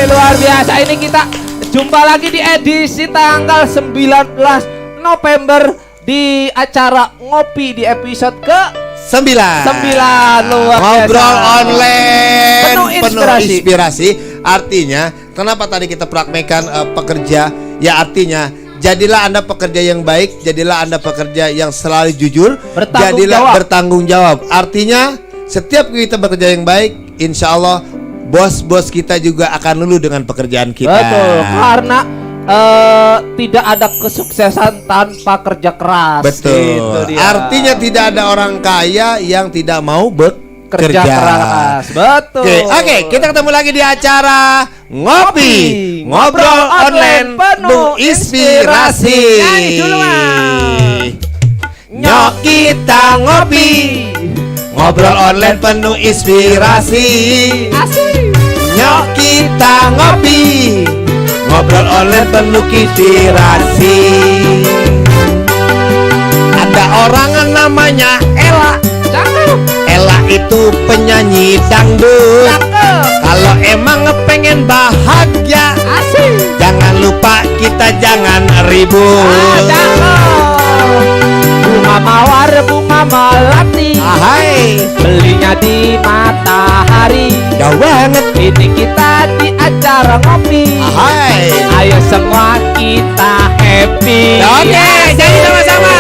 Luar biasa, ini kita jumpa lagi di edisi tanggal 19 November di acara ngopi di episode ke 9 luar biasa. Ngobrol online Penuh inspirasi. Artinya kenapa tadi kita prakmekan pekerja? Ya artinya jadilah Anda pekerja yang baik, jadilah Anda pekerja yang selalu jujur, bertanggung jawab. Artinya setiap kita bekerja yang baik, insya Allah bos-bos kita juga akan luluh dengan pekerjaan kita. Betul, karena tidak ada kesuksesan tanpa kerja keras. Betul. Gitu dia. Artinya tidak ada orang kaya yang tidak mau kerja keras. Betul. Oke, kita ketemu lagi di acara ngobrol online penuh inspirasi. Nyanyi dulu, Nyok kita ngopi, ngobrol online penuh inspirasi. Asik. Nyok kita ngopi, ngobrol online penuh inspirasi. Ada orang namanya Ella. Cakep. Ella itu penyanyi dangdut. Cakep. Kalau emang pengen bahagia, Asik. jangan lupa kita jangan ribut. Cakep. Bunga mawar, bunga melati. Hai, Belinya di Matahari. jauh banget. Ini kita di acara ngopi. Hai. Ayo semua kita happy. Oke, jadi sama-sama.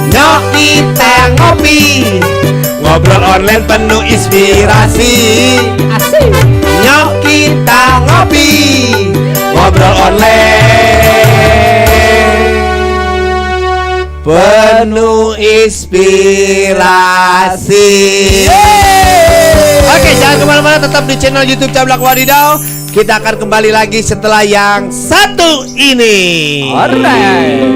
Nyok kita ngopi, ngobrol online penuh inspirasi. Asik. Nyok kita ngopi, ngobrol online penuh inspirasi. Oke, jangan kemana-mana, tetap di channel YouTube Cablak Wadidaw. Kita akan kembali lagi setelah yang satu ini. Alright.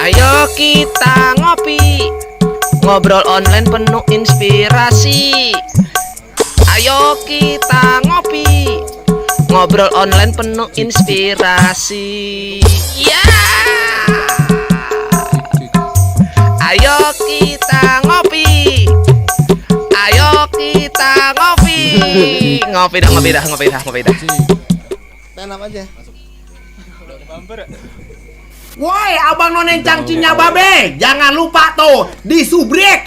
Ayo kita ngopi, ngobrol online penuh inspirasi. Ayo kita ngopi, ngobrol online penuh inspirasi. Ya. Ayo kita ngopi, ayo kita ngopi. Ngopi dah. Tenang aja. Woi, abang nonen cangcinya babe, jangan lupa tuh di subrek,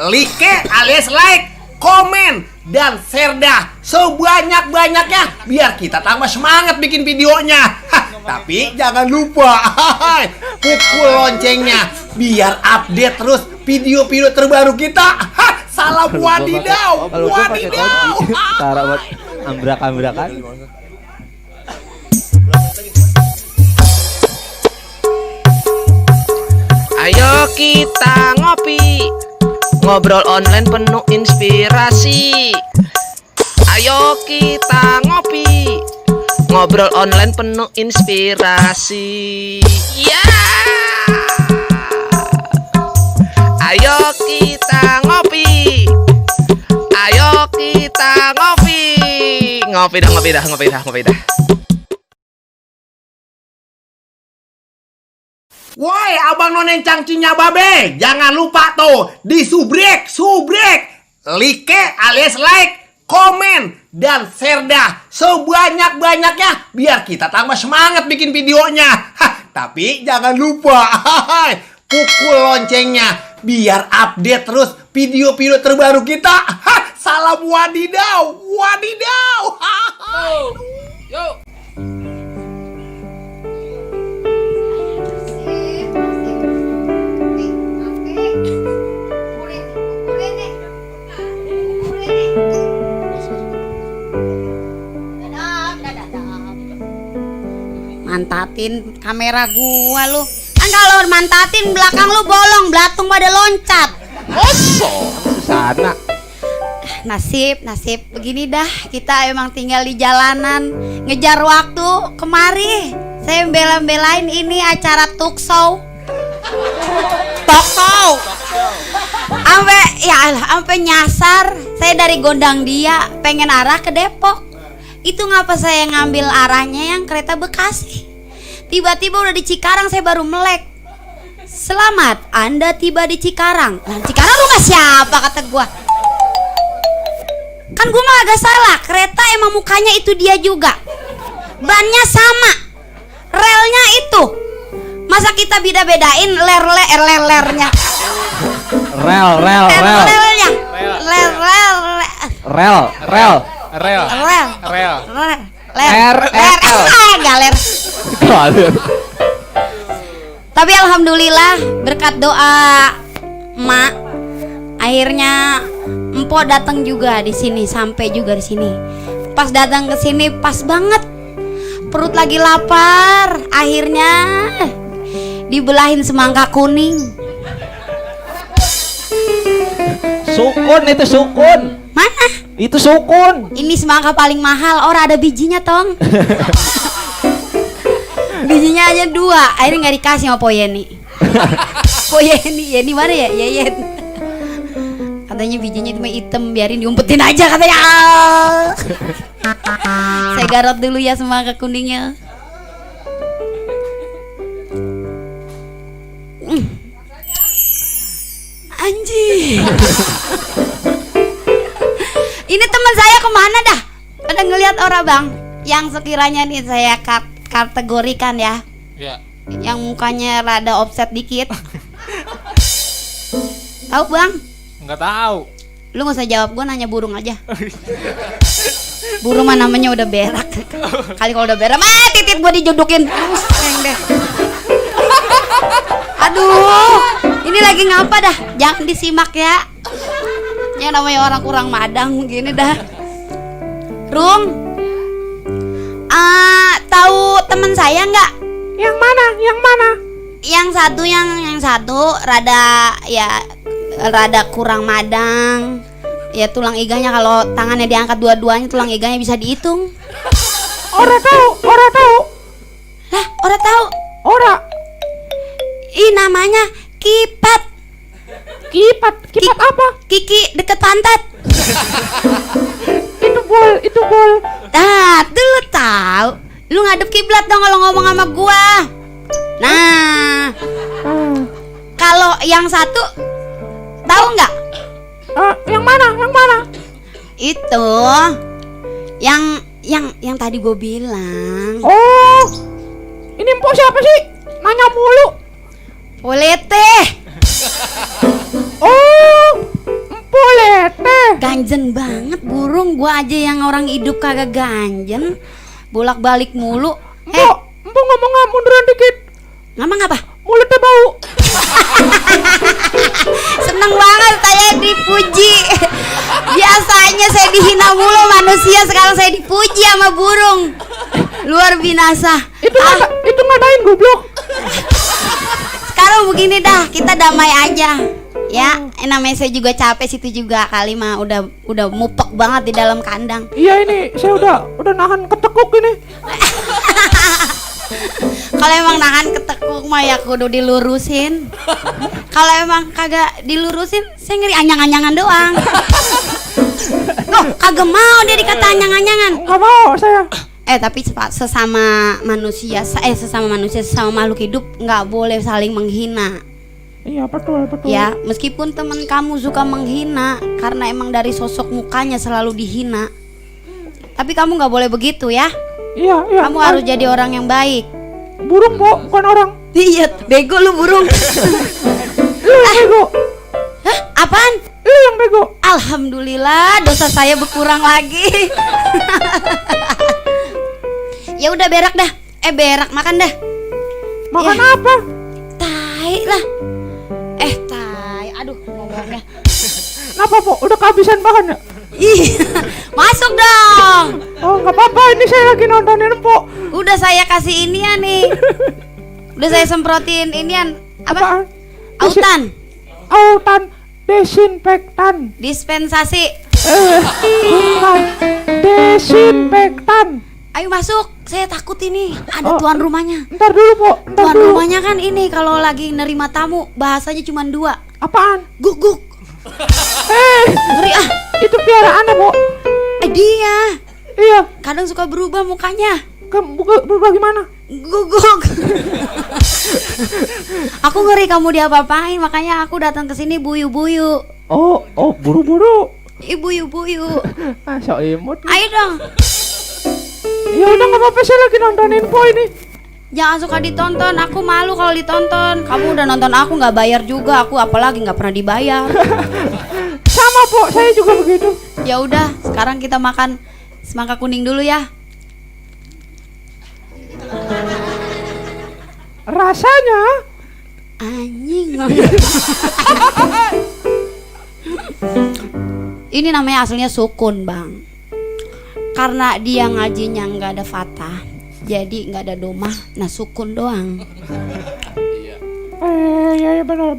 like alias like, komen dan share dah sebanyak-banyaknya biar kita tambah semangat bikin videonya. Tapi jangan lupa pukul loncengnya biar update terus video-video terbaru kita. Salam wadidaw. Cara buat ambrak-ambrakan. Ayo kita ngopi, ngobrol online penuh inspirasi. Ayo kita ngopi, ngobrol online penuh inspirasi. Ya. Ayo kita ngopi, ayo kita ngopi. Ngopi dah. Woi, abang nonen cangcinya babe, jangan lupa tuh di subrek, like alias like, komen dan share dah sebanyak-banyaknya biar kita tambah semangat bikin videonya. Tapi jangan lupa pukul loncengnya biar update terus video-video terbaru kita. Salam wadidaw. Yo. mantatin kamera gua lu. Kan kalau mantatin belakang lu bolong, belatung pada loncat. Sana. Nasib begini dah, kita emang tinggal di jalanan ngejar waktu. Kemari saya bela-belain ini acara talk show. Sampai nyasar. Saya dari Gondang Dia pengen arah ke Depok. Itu ngapa saya ngambil arahnya yang kereta Bekasi. Tiba-tiba udah di Cikarang saya baru melek. Selamat, Anda tiba di Cikarang. Nah, Cikarang rumah siapa kata gua. Kan gua mah agak salah. Kereta emang mukanya itu dia juga. Bannya sama. Relnya itu. Masa kita beda-bedain lernya. Relnya. Galer. Tapi alhamdulillah berkat doa emak, akhirnya empo datang juga di sini, sampai juga di sini. Pas datang ke sini pas banget. Perut lagi lapar, akhirnya dibelahin semangka kuning. Sukun itu sukun. Mana? Itu sukun. Ini semangka paling mahal, orang ada bijinya tong. Bijinya aja 2, akhirnya nggak dikasih sama Poyeni. Yeni mana ya? Yeyen. Katanya bijinya itu mah hitam, biarin diumpetin aja katanya. Saya garot dulu ya semangka kuningnya. Anjing. Ini teman saya kemana dah? Pada ngelihat orang bang, yang sekiranya nih saya kategorikan ya, yang mukanya rada offset dikit. Tahu bang? Nggak tahu. Lu nggak usah jawab, gue nanya burung aja. Burung mah namanya udah berak. Kali kalau udah berak, titit gue dijodokin. Deh. Aduh, ini lagi ngapa dah? Jangan disimak ya. Ya namanya orang kurang madang gini dah. Rum, tahu teman saya nggak? Yang mana? Yang mana? Yang satu rada kurang madang. Ya tulang iganya kalau tangannya diangkat dua-duanya tulang iganya bisa dihitung. Ora tahu. Lah, ora tahu. Ora. Namanya Kipat. Kipat apa? Kiki deket pantat. Itu bol. Nah, dulu tahu. Lu ngadep kiblat dong kalau ngomong sama gua. Nah, kalau yang satu tahu nggak? Yang mana? Itu yang tadi gue bilang. Oh, ini empok siapa sih? Nanya mulu. Polete. Oh, Polete. Ganjen banget burung, gua aja yang orang hidup kagak ganjen. Bolak-balik mulu. Empok ngomong munduran dikit. Ngomong apa? Mulutnya bau. Seneng banget saya dipuji. Biasanya saya dihina mulu manusia, sekarang saya dipuji sama burung. Luar binasa. Itu ngadain goblok. Sekarang begini dah, kita damai aja. Ya, namanya saya juga capek situ juga kali mah udah mupek banget di dalam kandang. Iya ini saya udah nahan ketekuk ini. Kalau emang nahan ketekuk mah ya kudu dilurusin. Kalau emang kagak dilurusin, saya ngeri anyang-anyangan doang. Loh, kagak mau dia dikata anyang-anyangan. Nggak mau saya. Tapi sesama manusia, sesama makhluk hidup nggak boleh saling menghina. Iya betul. Ya, meskipun teman kamu suka menghina karena emang dari sosok mukanya selalu dihina. Tapi kamu nggak boleh begitu ya. Iya. Kamu harus jadi orang yang baik. Burung kok, bukan orang. Iya, bego lu burung. Lu yang bego. Hah? Apaan? Lu yang bego. Alhamdulillah, dosa saya berkurang lagi. Ya udah berak dah. Berak makan dah. Makan Ya. apa? Tai lah. Tai. Aduh, ngomongnya. Kenapa, Po? Udah kehabisan bahan ya? Ih, masuk dong. Oh, nggak apa-apa. Ini saya lagi nontonin, Po. Udah saya kasih inian nih. Udah saya semprotin inian Apaan? apa? Autan, Autan desinfektan. dispensasi. Bukan. Desinfektan. Ayo masuk. Saya takut ini. Ada tuan rumahnya. Ntar dulu, Po. Ntar Tuan dulu. rumahnya kan ini kalau lagi nerima tamu bahasanya cuma 2. Apaan? Guk guk. Ngeri ah. Itu piaraannya, Po. Dia Iya. kadang suka berubah mukanya. Kamu berubah gimana? Guguk. Aku ngeri kamu diapa-apain, makanya aku datang ke sini buyu-buyu. Oh, buru-buru. Buyu-buyu. Ah, so imut. Ayo dong. Ya udah nggak apa-apa, saya lagi nontonin Po ini. Jangan suka ditonton, aku malu kalau ditonton. Kamu udah nonton aku nggak bayar juga, aku apalagi nggak pernah dibayar. Sama, Po, saya juga begitu. Ya udah, sekarang kita makan semangka kuning dulu ya. Rasanya Anjing. Ini namanya aslinya sukun, Bang. Karena dia ngajinya nggak ada fatah, jadi nggak ada domah, nah sukun doang. ya benar.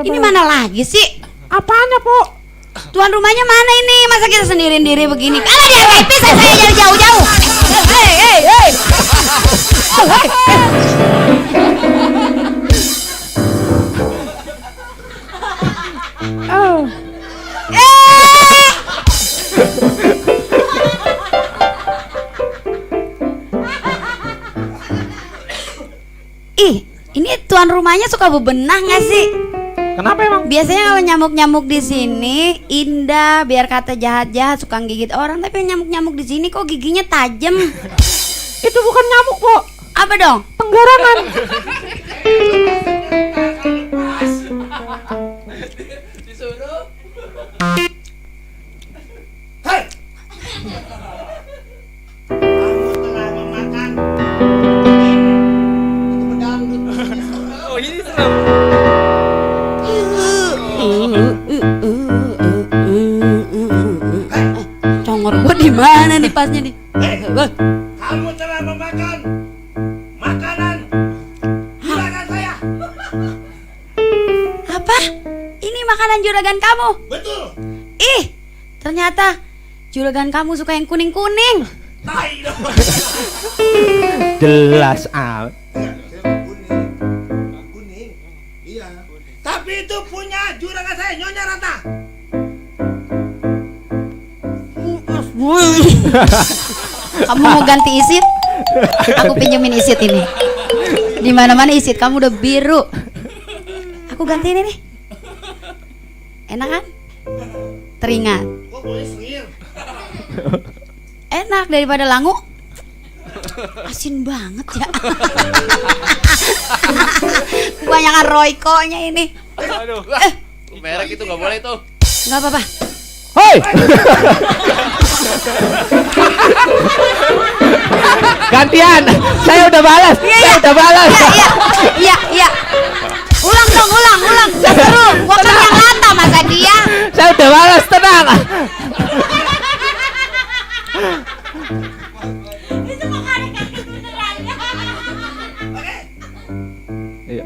Ini mana lagi sih? Apanya, Po? Tuan rumahnya mana ini? Masa kita sendiri-sendiri begini? Karena dia pipis saya jadi jauh-jauh. Hey. Oh. Ih, ini tuan rumahnya suka bebenah nggak sih? Kenapa emang? Biasanya kalau nyamuk-nyamuk di sini indah, biar kata jahat-jahat suka gigit orang, tapi nyamuk-nyamuk di sini kok giginya tajam. Itu bukan nyamuk, Po. Apa dong? Tenggarangan. Disuruh. Kamu telah memakan Oh, ini serem. Congor gua di mana nih pasnya nih? kamu telah memakan makanan juragan saya. Apa? Ini makanan juragan kamu? Betul. Ih, ternyata juragan kamu suka yang kuning-kuning. Tai dong. Jelas amat. Kuning. Iya. Tapi itu punya juragan saya, Nyonya Rata. Kamu mau ganti isit? Aku pinjemin isit ini. Di mana-mana isit kamu udah biru. Aku ganti ini nih. Enak kan? Teringat. Kok boleh sengir? Enak daripada langu. Asin banget ya. Kebanyakan Royco-nya ini. Aduh. Merek itu nggak boleh tuh. Nggak apa-apa. Hoi. Gantian. Saya udah balas. Iya. Ulang dong, ulang. Gak seru. Gua kan yang ngata masa dia. Saya udah balas, tenang. Iya.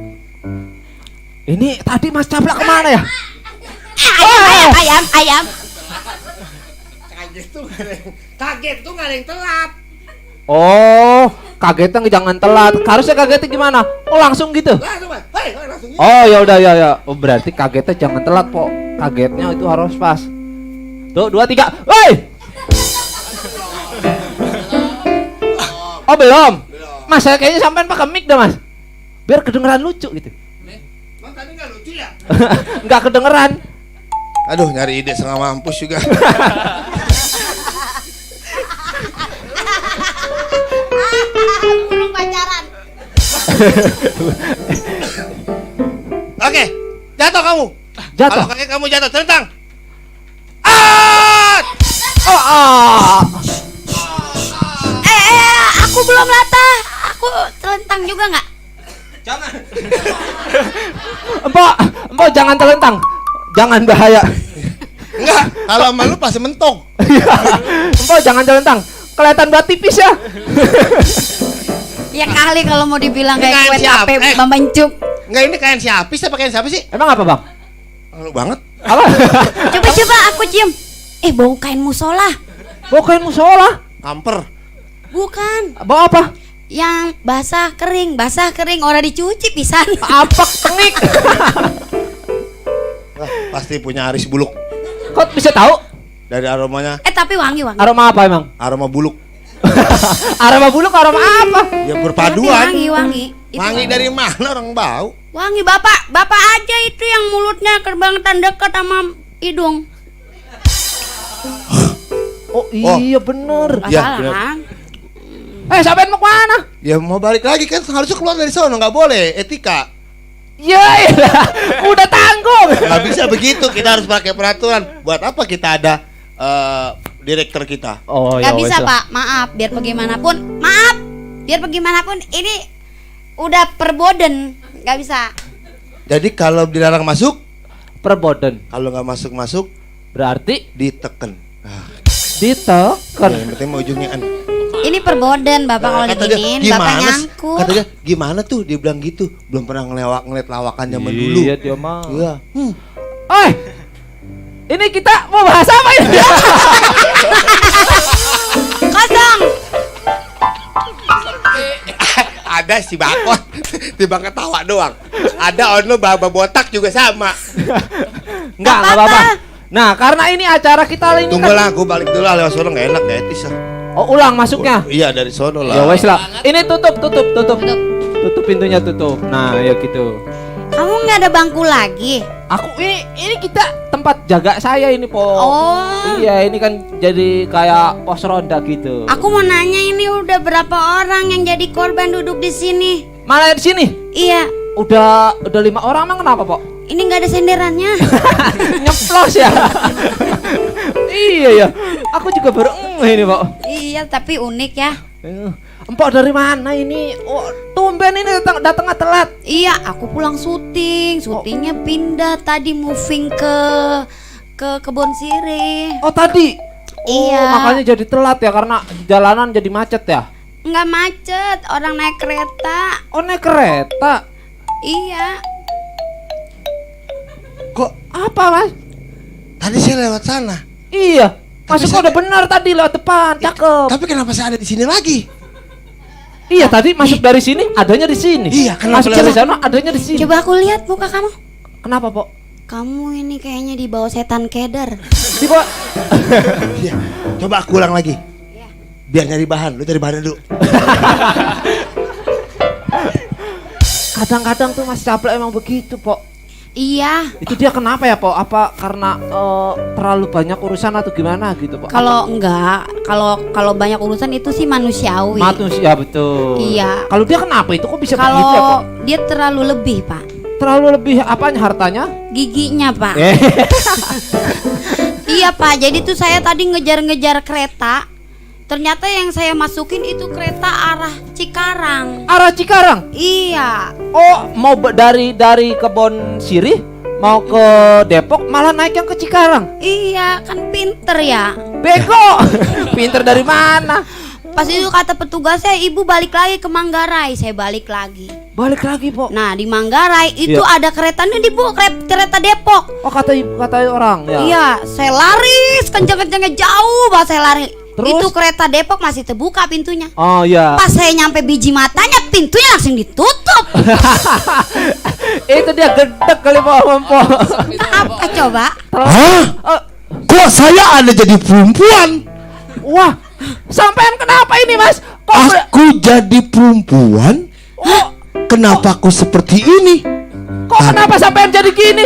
Ini tadi Mas Caplak kemana ya? Ayam. Kaget tuh nggak ada yang telat. Oh, kagetnya jangan telat. Harusnya kagetnya gimana? Oh, langsung gitu. Langsung, Mas. Hei, langsung. Oh, ya udah ya. Oh, berarti kagetnya jangan telat, Po. Kagetnya itu harus pas. Tuh, 2 3. Woi. Oh, belum. Mas, saya kayaknya sampean pakai mic dah, Mas. Biar kedengeran lucu gitu. Mas tadi nggak lucu ya? Enggak kedengeran. Aduh, nyari ide setengah mampus juga. Burung pacaran. Oke, jatuh kamu. Jatuh. Kalau kakek kamu jatuh, tentang. Aku belum latah. Aku telentang juga nggak? Jangan. Empok jangan telentang. Jangan bahaya. Enggak, kalau sama lu pasti mentok. Empo jangan celentang. Kelihatan berat tipis ya. Ya kali kalau mau dibilang Ini kayak kain kue siapa? tape Bambang Cup. Enggak, ini kain siapis apa kain siapa sih? Emang apa, Bang? Lu banget. Apa? Coba aku cium. Bau kain musola. Bau kain musola. Kamper. Bukan. Bau apa? Yang basah kering ora dicuci pisan. Apa tengik? Wah, pasti punya aris buluk. Kok bisa tahu? Dari aromanya, Tapi wangi. Aroma apa emang? aroma buluk. Aroma buluk, aroma apa? Ya Tapi berpaduan. wangi. Itu Wangi dari mana orang bau? wangi bapak aja itu yang mulutnya kerbangtan dekat sama hidung. Oh iya bener. Iya, Salah benar. kan? Sampean mau kemana? Ya mau balik lagi kan harusnya keluar dari sono, nggak boleh, etika. Ya udah tanggung. Nggak bisa begitu, kita harus pakai peraturan. Buat apa kita ada direktur kita? Oh Gak bisa pak, maaf. Biar bagaimanapun ini udah perboden, nggak bisa. Jadi kalau dilarang masuk, Perboden. kalau nggak masuk Berarti diteken. ditekan. Yang penting mau ujungnya an. Ini perboden bapak kalau Kata dia, diginiin, bapak nyangkut. Kata dia, gimana tuh? Dia bilang gitu. Belum pernah ngeliat lawakan zaman dulu. Iya dia mah. Iya. Ini kita mau bahas apa ini? Kosong. Ada si Bakot, tiba ketawa doang. Ada ono baba botak juga sama. Enggak apa-apa. Nah, karena ini acara kita ini Tunggu lah, aku balik dulu lah, lewat sono nggak enak, nggak etis lah. Oh, ulang masuknya. Iya dari sono lah. Ya wes lah. Ini tutup. Tutup pintunya tutup. Nah, ya gitu. Kamu nggak ada bangku lagi? Aku ini kita tempat jaga saya ini, Po. Oh. Iya, ini kan jadi kayak pos ronda gitu. Aku mau nanya ini udah berapa orang yang jadi korban duduk di sini? Mana di sini? Iya, Udah 5 orang, emang kenapa, Po? ini nggak ada senderannya. Nyeplos ya. Iya ya. Aku juga baru ini, Po. Iya, tapi unik ya. Empok dari mana ini? Oh, tumben ini datang telat. Iya, aku pulang syuting. Syutingnya pindah tadi moving ke Kebon Sirih. Oh, tadi. Iya. Oh, makanya jadi telat ya karena jalanan jadi macet ya. Nggak macet, orang naik kereta. Oh, naik kereta. Iya. Kok Apa, Mas? tadi saya lewat sana? Iya. Tapi Masuk saya- udah benar tadi lewat depan. Cakep. Tapi kenapa saya ada di sini lagi? Iya, tadi masuk dari sini, adanya di sini. Iya, kenapa Masuk dari lewat- sana, adanya di sini. Coba aku lihat muka kamu. Kenapa, Po? Kamu ini kayaknya dibawa setan keder. Di bawah. Iya. Coba aku ulang lagi. Biar nyari bahan, lu cari bahan dulu. Kadang-kadang tuh Mas Caplek emang begitu, Po. Iya. Itu dia kenapa ya, Po? Apa karena terlalu banyak urusan atau gimana gitu, Po? Kalau enggak, kalau banyak urusan itu sih manusiawi. Manusia betul. Iya. Kalau dia kenapa itu kok bisa begitu ya, Po? Kalau dia terlalu lebih, Pak. Terlalu lebih apanya hartanya? Giginya, Pak. Iya, Pak. Jadi tuh saya tadi ngejar-ngejar kereta. Ternyata yang saya masukin itu kereta arah Cikarang. Arah Cikarang. Iya. Oh, mau dari Kebon Sirih mau ke Depok malah naik yang ke Cikarang. Iya, kan pinter ya. Bego. Pinter dari mana? Pas itu kata petugasnya, ibu balik lagi ke Manggarai. Saya balik lagi. Balik lagi, Po. Nah, di Manggarai itu Iya. ada keretanya di kereta Depok. Oh, kata orang ya. Iya, saya lari kenceng-kencengnya jauh banget saya lari. Terus? Itu kereta Depok masih terbuka pintunya. Oh, iya. Pas saya nyampe biji matanya, pintunya langsung ditutup. Itu dia gedek kali, Po. Apa coba? Hah? Kok saya ada jadi perempuan? Wah, sampean kenapa ini, Mas? Aku jadi perempuan? Oh, Kenapa aku seperti ini? kok kenapa sampean jadi gini?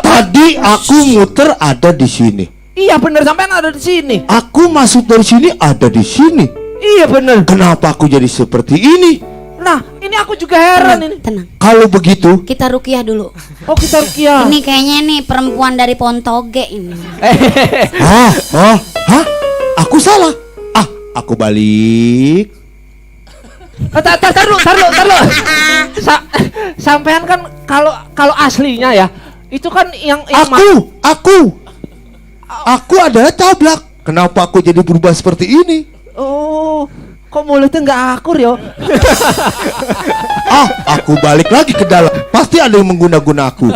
Tadi aku muter ada di sini. Iya bener, sampean ada di sini. Aku masuk dari sini ada di sini. Iya bener. Kenapa aku jadi seperti ini? Nah, ini aku juga heran ini. Tenang. Kalau begitu, Kita rukiah dulu. Oh, kita rukiah. Ini kayaknya nih perempuan dari Pontoge ini. hah? Aku salah. Aku balik. Tar lu. Sampean kan kalau aslinya ya, itu kan yang Aku. Aku adalah Cablak. Kenapa aku jadi berubah seperti ini? Oh, kok mulutnya nggak akur yo? Aku balik lagi ke dalam. Pasti ada yang mengguna-guna aku.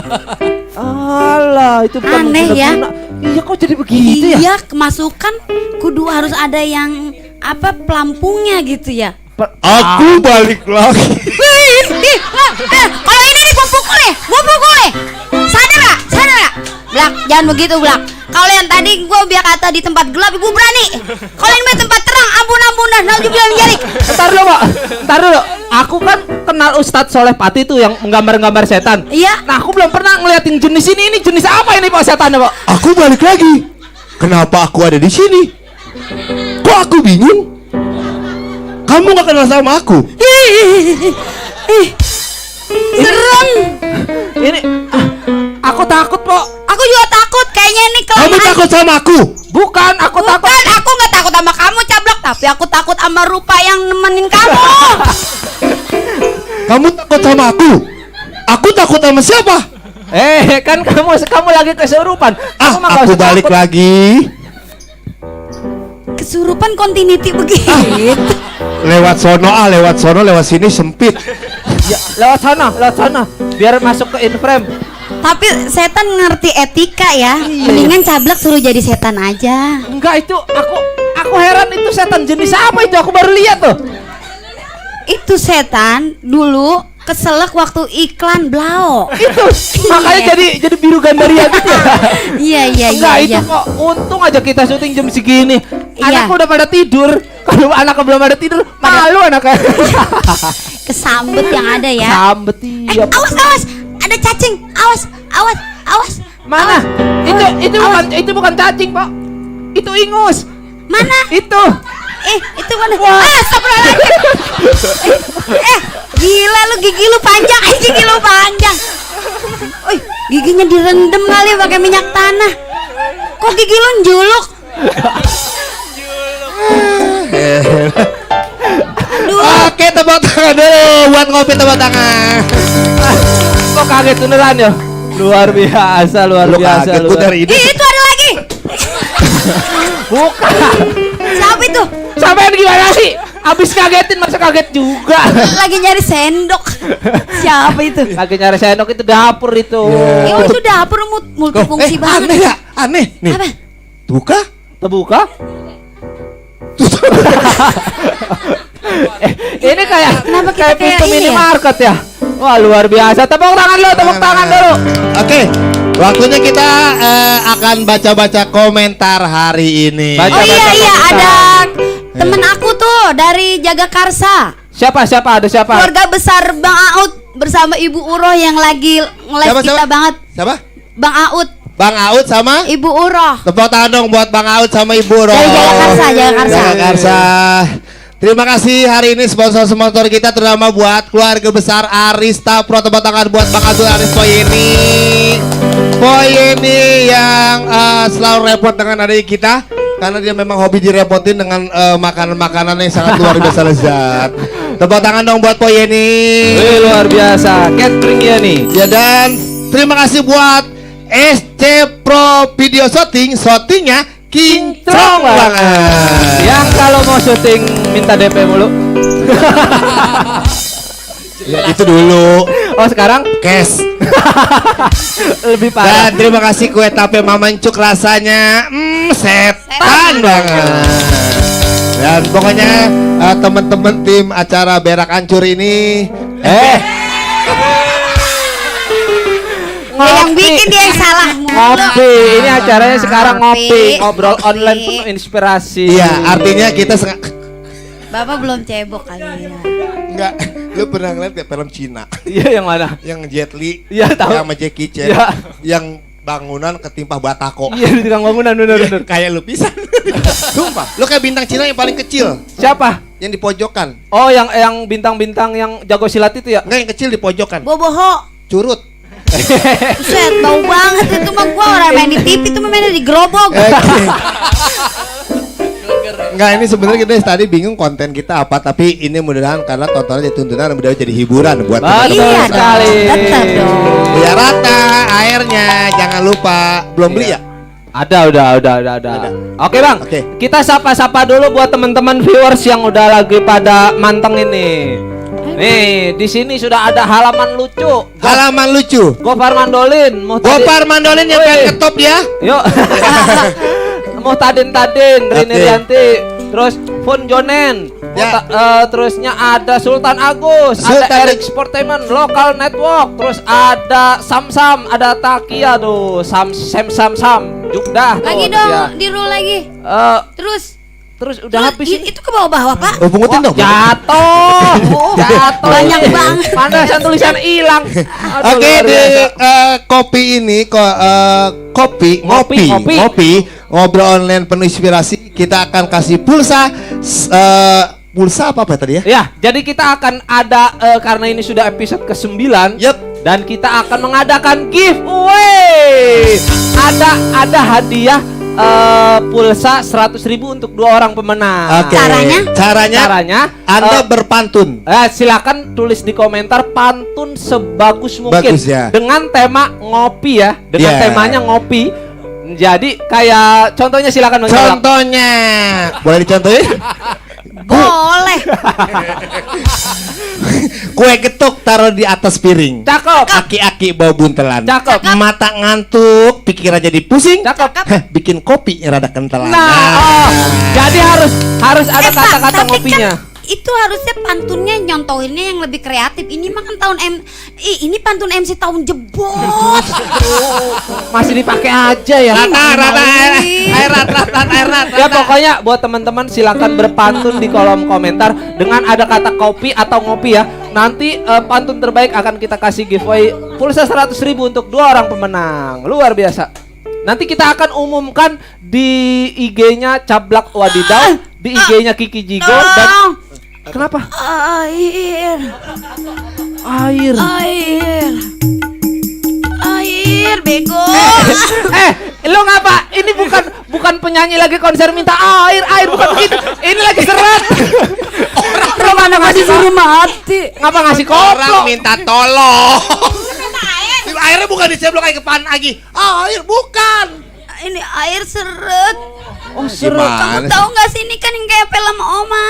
Alah, itu bukan Aneh ya. mengguna-guna. Iya, kok jadi begitu ya? Iya, kemasukan kudu harus ada yang apa pelampungnya gitu ya. Aku balik lagi. Kalau ini nih gua pukul nih. Sadar gak? Blak, jangan begitu Blak. Kalau yang tadi gua biar kata di tempat gelap gua berani. Kalau ini tempat terang, ampun dah, nauzubillah min dzalik. Ntar dulu. Aku kan kenal Ustadz Soleh Pati tuh yang menggambar-gambar setan. Iya. Nah, aku belum pernah ngeliatin jenis ini. Ini jenis apa ini Pak setannya, Pak? Aku balik lagi. Kenapa aku ada di sini? Kok aku bingung? Kamu gak kenal sama aku? Serem. Ini aku takut, Pak. Aku juga takut. Kayaknya ini Kamu kelemahan. takut sama aku? Bukan, aku takut. Bukan, aku nggak takut sama kamu Cablak, tapi aku takut sama rupa yang nemenin kamu. Kamu takut sama aku? Aku takut sama siapa? Kan kamu lagi kesurupan. Kamu mah nggak Aku usah balik takut. lagi. Kesurupan continuity begitu. Lewat sono, lewat sini sempit. Ya, lewat sana. Biar masuk ke in frame. Tapi setan ngerti etika ya. Mendingan Cablak suruh jadi setan aja. Enggak, itu aku heran itu setan jenis apa itu? Aku baru lihat tuh. Itu setan dulu keselak waktu iklan Blau. Itu makanya jadi biru gandaria gitu ya. Iya. Enggak, itu kok untung aja kita syuting jam segini. Iya. Anakku udah pada tidur. Kalau anaknya belum pada tidur, malu anaknya. Kesambet yang ada ya. Sambet iya. Awas. Ada cacing. Awas. Mana? Itu bukan cacing, Pak. Itu ingus. Mana? Itu. Itu mana? Astagfirullahaladzim. Gila lu, gigi lu panjang. Giginya direndam kali pakai minyak tanah. Kok gigi lu njuluk? Aduh. Oke, tepuk tangan dulu buat ngopi, tepuk tangan. Kok kaget beneran ya? Luar biasa. Lu kaget, gue dari ini. Itu ada lagi. Bukan. Siapa itu? Sampai gimana sih? Abis ngagetin masa kaget juga. Lagi nyari sendok. Siapa itu? Lagi nyari sendok itu dapur itu. Itu dapur multifungsi banget. Aneh ya? Aneh nih. Apa? Buka? Terbuka? Ini kayak Kenapa kita kayak kayak pintu ini ya? minimarket ya? Wah, luar biasa. Tepuk tangan dulu. Oke, waktunya kita akan baca-baca komentar hari ini. Baca. Oh iya ada temen aku tuh dari Jagakarsa. Siapa? Ada siapa? Keluarga besar Bang Aut bersama Ibu Uroh yang lagi nge-live kita banget. Siapa? Bang Aut, Bang Aut sama Ibu Uroh. tepuk tangan dong buat Bang Aut sama Ibu Ro. Dari Jagakarsa. Jagakarsa. Terima kasih hari ini sponsor kita terutama buat keluarga besar Arista Pro. Tepuk tangan buat Bang Abdul Aris Poyeni yang selalu repot dengan adik kita karena dia memang hobi direpotin dengan makanan-makanan yang sangat luar biasa lezat. Tepuk tangan dong buat Poyeni. Luar biasa. Catering ya nih. Ya, dan terima kasih buat SC Pro Video Shootingnya kinclong banget. Yang kalau mau syuting minta DP mulu. Ya, itu dulu. Oh, sekarang Cash. lebih parah. Dan terima kasih kue tape Mama Encuk, rasanya setan banget. Dan pokoknya teman-teman tim acara Berak Ancur ini Yang bikin dia yang salah. Ngopi. Ini acaranya sekarang ngopi. Ngopi. Ngobrol online penuh inspirasi. iya, artinya kita Bapak belum cebok kali ya. enggak. Lu pernah ngeliat ya film Cina Iya, yang mana? yang Jet Li, Iya, tahu. sama Jackie Chan, Iya. yang bangunan ketimpa batako. Iya, di tukang bangunan bener. Kayak lu pisan. Sumpah, lu kayak bintang Cina yang paling kecil, Siapa? yang di pojokan. Oh, yang bintang-bintang yang jago silat itu ya? Enggak, yang kecil di pojokan. Boboho. Curut. Buset, bau banget itu mah gua orang main di TV itu mah mainnya di gerobak. Enggak, ini sebenarnya kita tadi bingung konten kita apa, tapi ini mudah-mudahan karena tontonan jadi tuntunan, mudah-mudahan jadi hiburan buat Betul Iya sekali. dong, tetap dong. Ya, rata airnya jangan lupa. Belum beli ya? Ada, udah. Oke bang, Oke. kita sapa-sapa dulu buat teman-teman viewers yang udah lagi pada manteng ini. Nih, di sini sudah ada halaman lucu. Halaman lucu. Gopar Mandolin, Gopar Mandolin yang pengen ke top ya. Yuk. Tadin, Rini Oke. Rianti, terus Fun Jonen. Ya. Terusnya ada Sultan Agus, Sultan ada Eric Sportainment, Local Network, terus ada Sam, ada Takia tuh, Sam, Jukdah tuh. Lagi dia. dong, di roll lagi. Terus udah habis ini. Itu ke bawah-bawah, Pak. Oh, pungutin dong. Jatuh. Banyak ini. banget. Pandasan tulisan hilang. Aduh, Oke, luar di biasa. kopi ini ngopi ngobrol online penuh inspirasi. Kita akan kasih pulsa pulsa apa tadi ya? Ya, jadi kita akan ada karena ini sudah episode ke-9. Yep. Dan kita akan mengadakan giveaway. Ada hadiah pulsa 100.000 untuk 2 orang pemenang. Oke. Caranya Anda berpantun. Silakan tulis di komentar pantun sebagus mungkin. Bagus ya. Dengan tema ngopi ya. Dengan Yeah. temanya ngopi. Jadi kayak contohnya silakan Bang Jalak. Contohnya, boleh dicontohin? Boleh. Kue getuk taruh di atas piring. Cakep. Aki-aki bawa buntelan. Cakep. Mata ngantuk, pikiran jadi pusing. Cakep. Bikin kopi yang rada kentelan. Jadi harus ada Pak, kata-kata tapi ngopinya. kan itu harusnya pantunnya nyontohinnya yang lebih kreatif. Ini mah kan ini pantun MC tahun jebot. Masih dipakai aja ya. Air. Ya pokoknya buat teman-teman silakan berpantun di kolom komentar dengan ada kata kopi atau ngopi ya. Nanti pantun terbaik akan kita kasih giveaway pulsa 100.000 untuk 2 orang pemenang. Luar biasa. Nanti kita akan umumkan di IG-nya Cablak Wadidaw, di IG-nya Kiki Jigo dan kenapa? Air bego. Lu ngapa? Ini bukan penyanyi lagi konser minta air bukan begitu. Ini lagi seret. Lu mana ngasih suruh mati? Ngapa ngasih koplo? Orang minta tolong. Airnya bukan diceblok kayak ke pan lagi. Air bukan. Ini air seret. Oh, seret. Kamu tahu nggak sih ini kan yang kayak film Oma?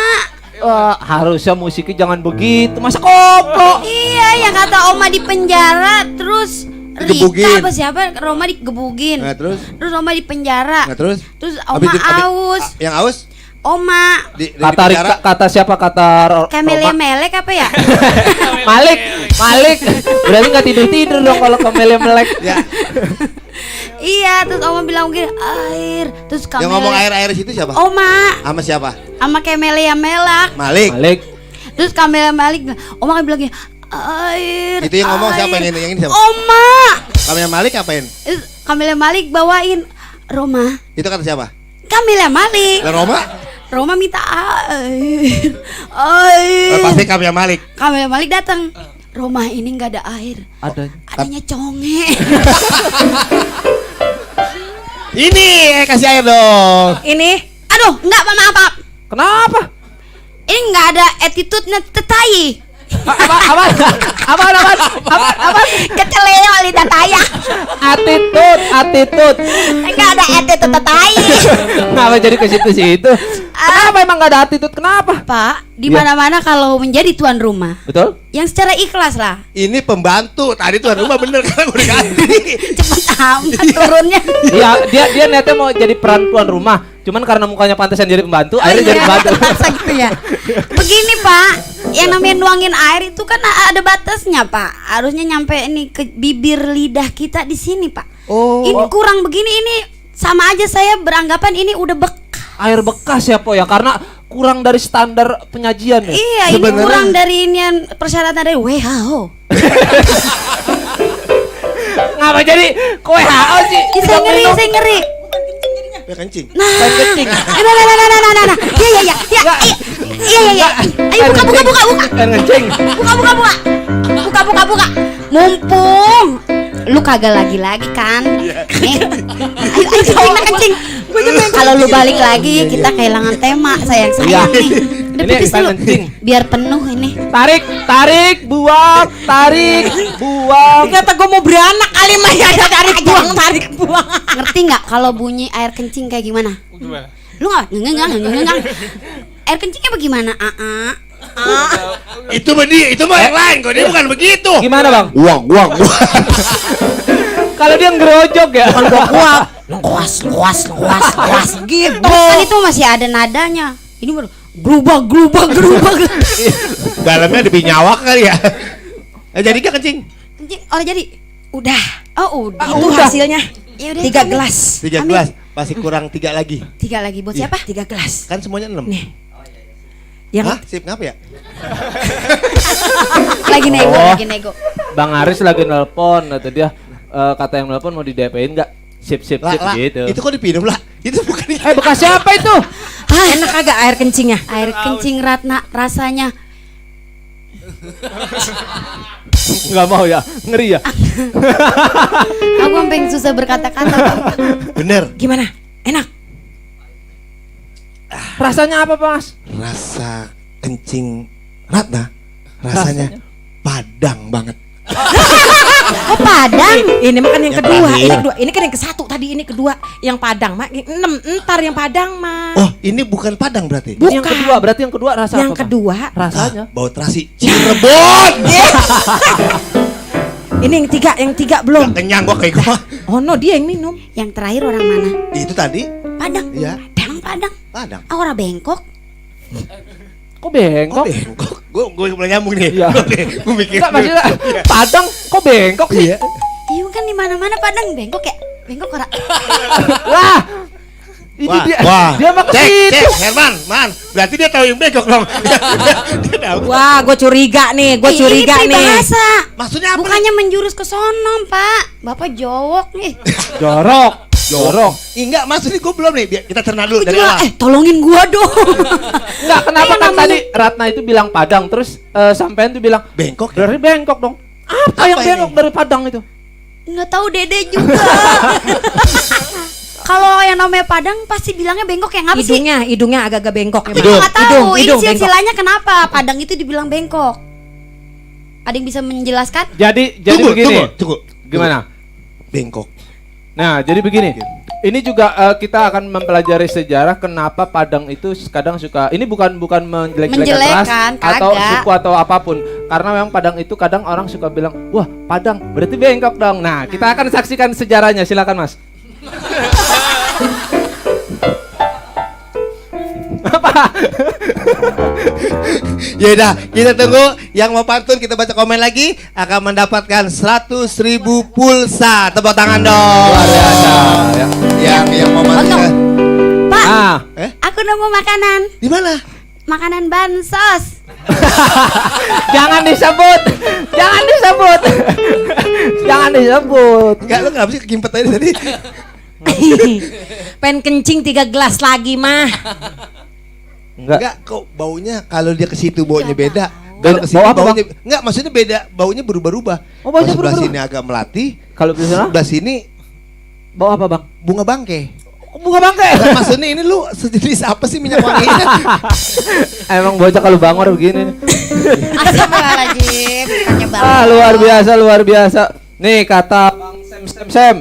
Harusnya musiknya jangan begitu. Masa koplo? Iya, yang kata Oma di penjara terus Digebugin. Rita apa siapa? Roma digebugin. Nah, terus Roma di penjara. Nah, terus Oma aus. Yang aus? Oma. Kata Rika, kata siapa? Kata Kamelia Melek apa ya? Malik. Berarti nggak tidur dong kalau Kamelia Melek. Ya. Iya, terus Oma bilang gini, air. Terus Yang ngomong air situ siapa? Oma. Sama siapa? Sama Kamelia Melek. Malik. Terus Kamelia Malik bilang, Oma kan bilang gini, air. Itu yang ngomong siapa yang ini siapa? Oma. Kamelia Malik apain? Terus Kamelia Malik bawain Roma. Itu kata siapa? Kamelia Malik. Lah Roma minta air. Air. Pasti Kamelia Malik. Kamelia Malik datang. Roma ini nggak ada air. Adanya conge. Ini kasih air dong. Ini, aduh, nggak maaf. Kenapa? Ini nggak ada attitude-nya tetai. Apa? Keceleo lidah taya. Attitude. Nggak ada attitude tetai. Kenapa jadi ke situ? Kenapa emang nggak ada attitude? Kenapa? Pak, di mana-mana kalau menjadi tuan rumah, Betul? yang secara ikhlas lah. Ini pembantu. Tadi tuan rumah bener kan udah ganti. Cepet amat turunnya. Iya, dia niatnya mau jadi peran tuan rumah. Cuman karena mukanya pantesan jadi pembantu, akhirnya jadi pembantu. Terpaksa gitu ya. Begini Pak, yang namanya nuangin air itu kan ada batasnya Pak. Harusnya nyampe ini ke bibir lidah kita di sini Pak. Ini kurang begini, ini sama aja saya beranggapan ini udah bekas. Air bekas ya Po ya, karena kurang dari standar penyajian ya. Iya, ini kurang dari inian persyaratan dari WHO. Ngapa jadi ke WHO sih? Saya ngeri. Ya kencing. Nah. Kencing. Nah. Iya. Ayo buka. Kencing. Buka. Mumpung lu kagak lagi kan. Nih. Ayo kencing. Kalau lu balik lagi kita kehilangan tema sayang nih. Udah Ini pipis dulu. kencing. Biar penuh ini. Tarik, buang, tarik, buang. Kata gue mau beranak kali mah ya tarik buang. Ngerti nggak kalau bunyi air kencing kayak gimana? Gimana? Lu nggak? Air kencingnya bagaimana? Itu mah yang lain kok, dia bukan begitu. Gimana bang? Uang. Kalau dia ngerojok ya. Bukan gua kuat. Lengkuas gitu. Kan itu masih ada nadanya. Ini baru gerubak. Dalamnya ada binyawak kali ya. Jadi gak kencing? Kencing, oh jadi. Udah. Oh udah. Itu hasilnya. Ya udah. 3 gelas. 3 gelas, masih kurang 3 lagi. 3 lagi buat siapa? 3 gelas. Kan semuanya 6. Nih. Yang Hah? Sip, ngapa ya? Lagi nego. Bang Aris lagi nelpon, kata dia kata yang nelpon mau di DP-in nggak? Sip Lah, gitu. itu kok dipinum lah? Itu bukan Bekas siapa itu? enak agak air kencingnya. Air kencing Ratna rasanya. Nggak mau ya, ngeri ya. Aku sampai susah berkata-kata. bener. Gimana? Enak. Rasanya apa Mas? Rasa kencing Ratna rasanya padang banget. Oh Padang? Ini mah kan yang Yang kedua, terakhir. ini kedua. Ini kan yang ke-1 tadi, ini kedua. Yang Padang mah 6, entar yang Padang mah. Oh, ini bukan padang berarti? Bukan. Yang kedua, berarti yang kedua rasa Yang apa? Bang? kedua, Rasanya. Bau terasi Cirebon. ini yang tiga belum. Gak kenyang gua kayak gua. Oh no, dia yang minum. Yang terakhir orang mana? Itu tadi? Padang. Iya. Emang Padang. Padang. Ah, orang Bengkok. Kok bengkok? Oh, bengkok. Gua mulai nyambung nih. Iya. Gua mikir. Enggak maksudnya Padang kok bengkok sih? Iya. Iya kan di mana-mana Padang Bengkok ya. Bengkok orang. Wah. Ini dia mah ke situ. Cek, Herman, man. Berarti dia tahu yang bengkok dong. Dia tahu. Wah, gue curiga nih, gue curiga ini nih. bahasa. Maksudnya apa? Bukannya menjurus ke sono, Pak. Bapak jowok nih. Jorok. Enggak, maksudnya gua belum nih. Biar kita cerna dulu dari Jual, awal. tolongin gua dong. Enggak, kenapa Kayak kan namanya- tadi Ratna itu bilang Padang terus sampean tuh bilang Bengkok. Ya? dari Bengkok dong. Apa yang Apa bengkok ini? dari Padang itu? Nggak tahu Dede juga. Kalau yang namanya Padang pasti bilangnya Bengkok yang apa sih? Hidungnya agak-agak bengkok ya. Aku Hidung. nggak tahu. Ini Hidung, silsilahnya kenapa Padang itu dibilang Bengkok? Ada yang bisa menjelaskan? Jadi begini. Tunggu. Gimana? Bengkok. Nah, jadi begini. Ini juga kita akan mempelajari sejarah kenapa Padang itu kadang suka. Ini bukan menjelek-jelekan ras Menjelekan, atau kagak. suku atau apapun. Karena memang Padang itu kadang orang suka bilang, "Wah, Padang berarti bengkok dong." Nah, kita akan saksikan sejarahnya. Silakan, Mas. Ya udah, kita tunggu yang mau pantun, kita baca komen lagi akan mendapatkan 100.000 pulsa. Tepuk tangan dong. Luar biasa, ya. Yang mau pantun. Pak, Ah, aku nemu makanan. Di mana? Makanan bansos. jangan disebut. Jangan disebut. Jangan disebut. Enggak, lu enggak sih kekimpet tadi tadi. Pengen kencing 3 gelas lagi mah. Enggak. Kok baunya kalau dia ke situ baunya beda. Beda. Kalau ke sini Bau apa, baunya enggak, maksudnya beda, baunya berubah-ubah. Oh, baunya Kalau sebelah berubah-ubah. sini agak melati, Kalau di sana sebelah sini bawa apa, Bang? bunga bangke. Bunga bangke. Nah, maksudnya ini lu sejenis apa sih minyak wanginya? Emang bocah kalau bangor begini nih. Astagfirullahaladzim. Bukannya Ah, luar biasa. Nih kata Bang Sem.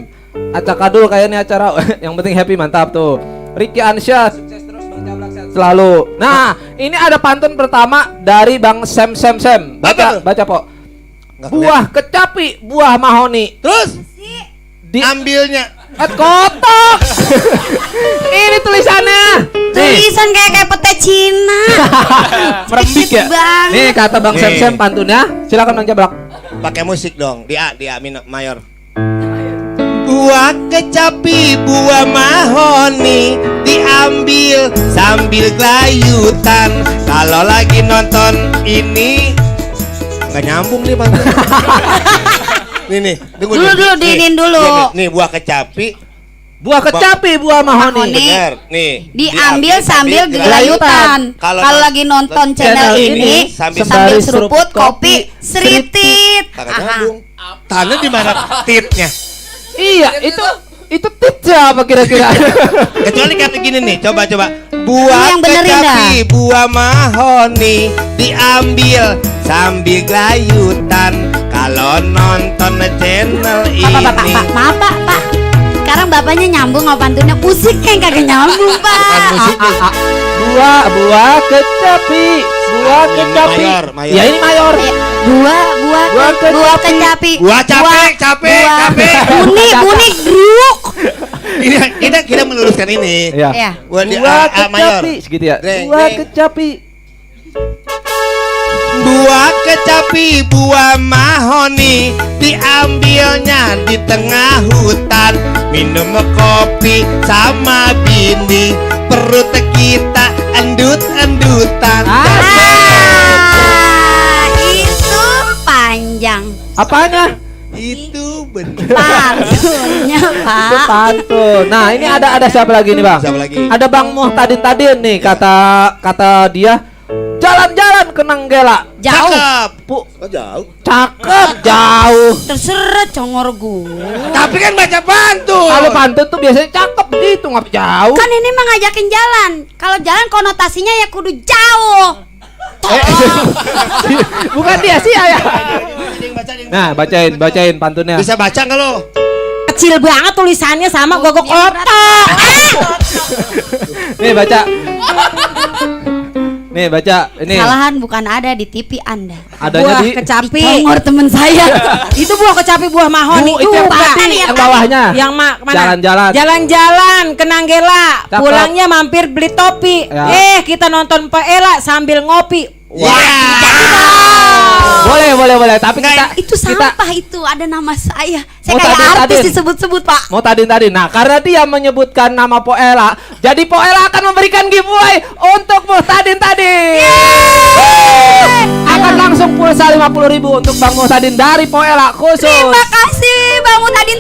Acakadul kayaknya acara. Yang penting happy, mantap tuh. Ricky Ansyah, sukses terus Bang Cablak, sehat selalu. Nah, ini ada pantun pertama dari Bang Sem. Baca, Po. Nggak Buah kecapi, buah mahoni. Terus Di ambilnya. kotak. Ini tulisannya. Nih, Tulisan kayak pete Cina. merembik ya. banget. Nih kata Bang Nih. Sem pantunnya. Silakan Bang Cablak. Pakai musik dong. Di A mayor. Buah kecapi, buah mahoni diambil sambil gelayutan. Kalau lagi nonton ini nggak nyambung nih Bang. Nih, tunggu Dulu, diinin dulu. Nih, buah kecapi. Buah kecapi, buah mahoni. Mahoni. Bener, nih. Diambil sambil gelayutan. gelayutan. Kalau Kalau lagi nonton channel ini sambil sambil seruput seruput kopi, kopi seritit. Kagak nyambung. Tanah di mana titnya? Iya, itu Itu tips apa kira-kira? Kecuali kata gini nih, coba. Ini Buah yang benerin kecapi, buah mahoni diambil sambil gelayutan. Kalau nonton channel ini. Pak. Sekarang bapaknya nyambung sama pantunnya, musiknya yang kagak nyambung, Pak. Buah kecapi. Mayor. Ya ini mayor. Buah kecapi. Buah capek. Bunik driuk. Ini kita meluruskan ini. Ya. Ya. Buah mayor. kecapi segitu ya. Deng, Buah deng. kecapi. Buah kecapi, buah mahoni diambilnya di tengah hutan. Minum kopi sama bini, perut kita endut-endutan. Itu panjang. Apanya? Itu benar. Pantunnya, Itu Pak. pantun. Nah, ini ada siapa lagi nih, Bang? Siapa lagi? Ada Bang Muhtadin nih, kata dia jalan-jalan ke Nanggela. Jauh. Cakep. Oh, jauh. Cakep, jauh. Terserah congor gue. Tapi kan baca pantun. Kalau pantun tuh biasanya cakep gitu, nggak jauh. Kan ini mah ngajakin jalan. Kalau jalan konotasinya ya kudu jauh. Bukan dia sih ya. Nah, bacain pantunnya. Bisa baca nggak lo? Kecil banget tulisannya sama gogok otak. Nih baca. Ini. Kesalahan bukan ada di TV Anda. Adanya Buah di kecapi. Congor temen saya. Itu buah kecapi, buah mahoni. itu yang Pak. tadi, yang bawahnya. Yang mana? Jalan-jalan. Jalan-jalan ke Nanggela. Cakep. Pulangnya mampir beli topi. Ya. Kita nonton Paela sambil ngopi. Boleh. Tapi Itu sampah itu, ada nama saya. Saya Oh, kayak Tadin. artis disebut-sebut, Pak. mau tadi. Nah, karena dia menyebutkan nama Poela, jadi Poela akan memberikan giveaway untuk Muhtadin tadi. Akan langsung pulsa 50.000 untuk Bang Muhtadin dari Poela khusus. Terima kasih Bang Mutadin.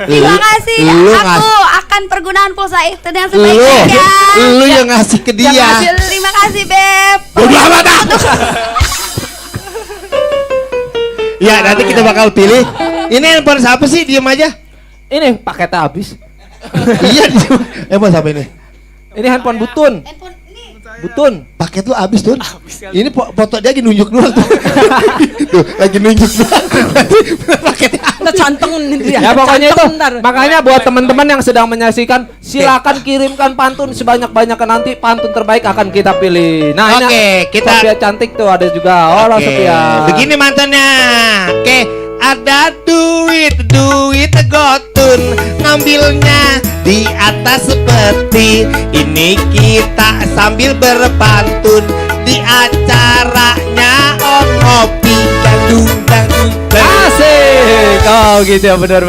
Terima kasih. Aku akan pergunaan pulsa itu dengan sebaik-baiknya. Lu yang ngasih ke dia. Terima kasih, Beb. Bodoh amat ah. Ya, nanti kita bakal pilih. Ini handphone siapa sih? Diam aja. Ini paketnya habis. Iya, diam. Handphone siapa ini? Ini handphone Butun. Handphone ini. Butun. Paket lu habis tuh. Ini foto dia lagi nunjuk doang tuh. Tuh, lagi nunjuk doang. Paketnya. Kita cantengin dia. Ya pokoknya itu. Canteng ntar. Makanya buat teman-teman yang sedang menyaksikan, silakan kirimkan pantun sebanyak-banyaknya, nanti pantun terbaik akan kita pilih. Nah, Oke, kita Sophia cantik tuh ada juga. Halo Sophia. Begini mantannya. Oke, ada duit gotun, ngambilnya di atas peti. Ini kita sambil berpantun di acaranya ngopi dangdung. Asik. Oh gitu ya, benar.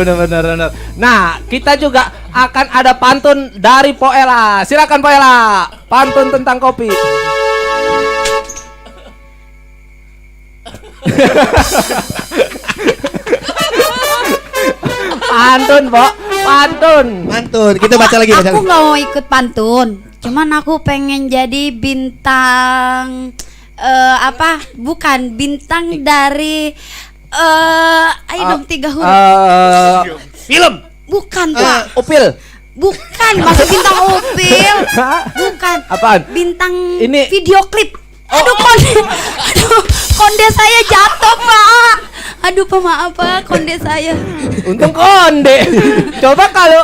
Nah, kita juga akan ada pantun dari Poela. Silakan Poela. Pantun tentang kopi. Pantun, Pok. Pantun. Kita baca lagi. Aku nggak mau ikut pantun. Cuman aku pengen jadi bintang bukan bintang dari ayo dong 3 huruf. Film. Bukan, Pak. Upil. Bukan, masuk bintang Upil. Bukan. Apaan? Bintang Ini- video klip. Aduh, konde saya jatuh, Pak. Aduh, Pak, maaf, Pak, konde saya. Untung konde. Coba kalau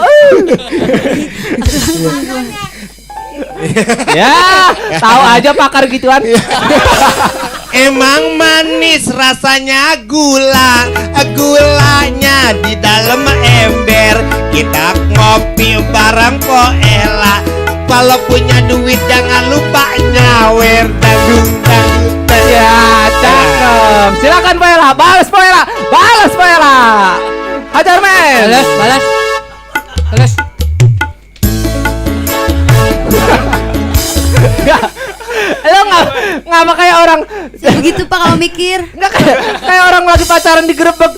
ya, tahu aja pakar gituan. Emang manis rasanya gulanya di dalam ember. Kita ngopi bareng Poela. Kalau punya duit jangan lupa nyawer dangdung. Ya, cakep. Silakan Poela, balas Poela. Hajar men. Balas. Lo nggak kayak orang Begitu, Pak, kalau mikir. nggak kayak orang lagi pacaran digerebek.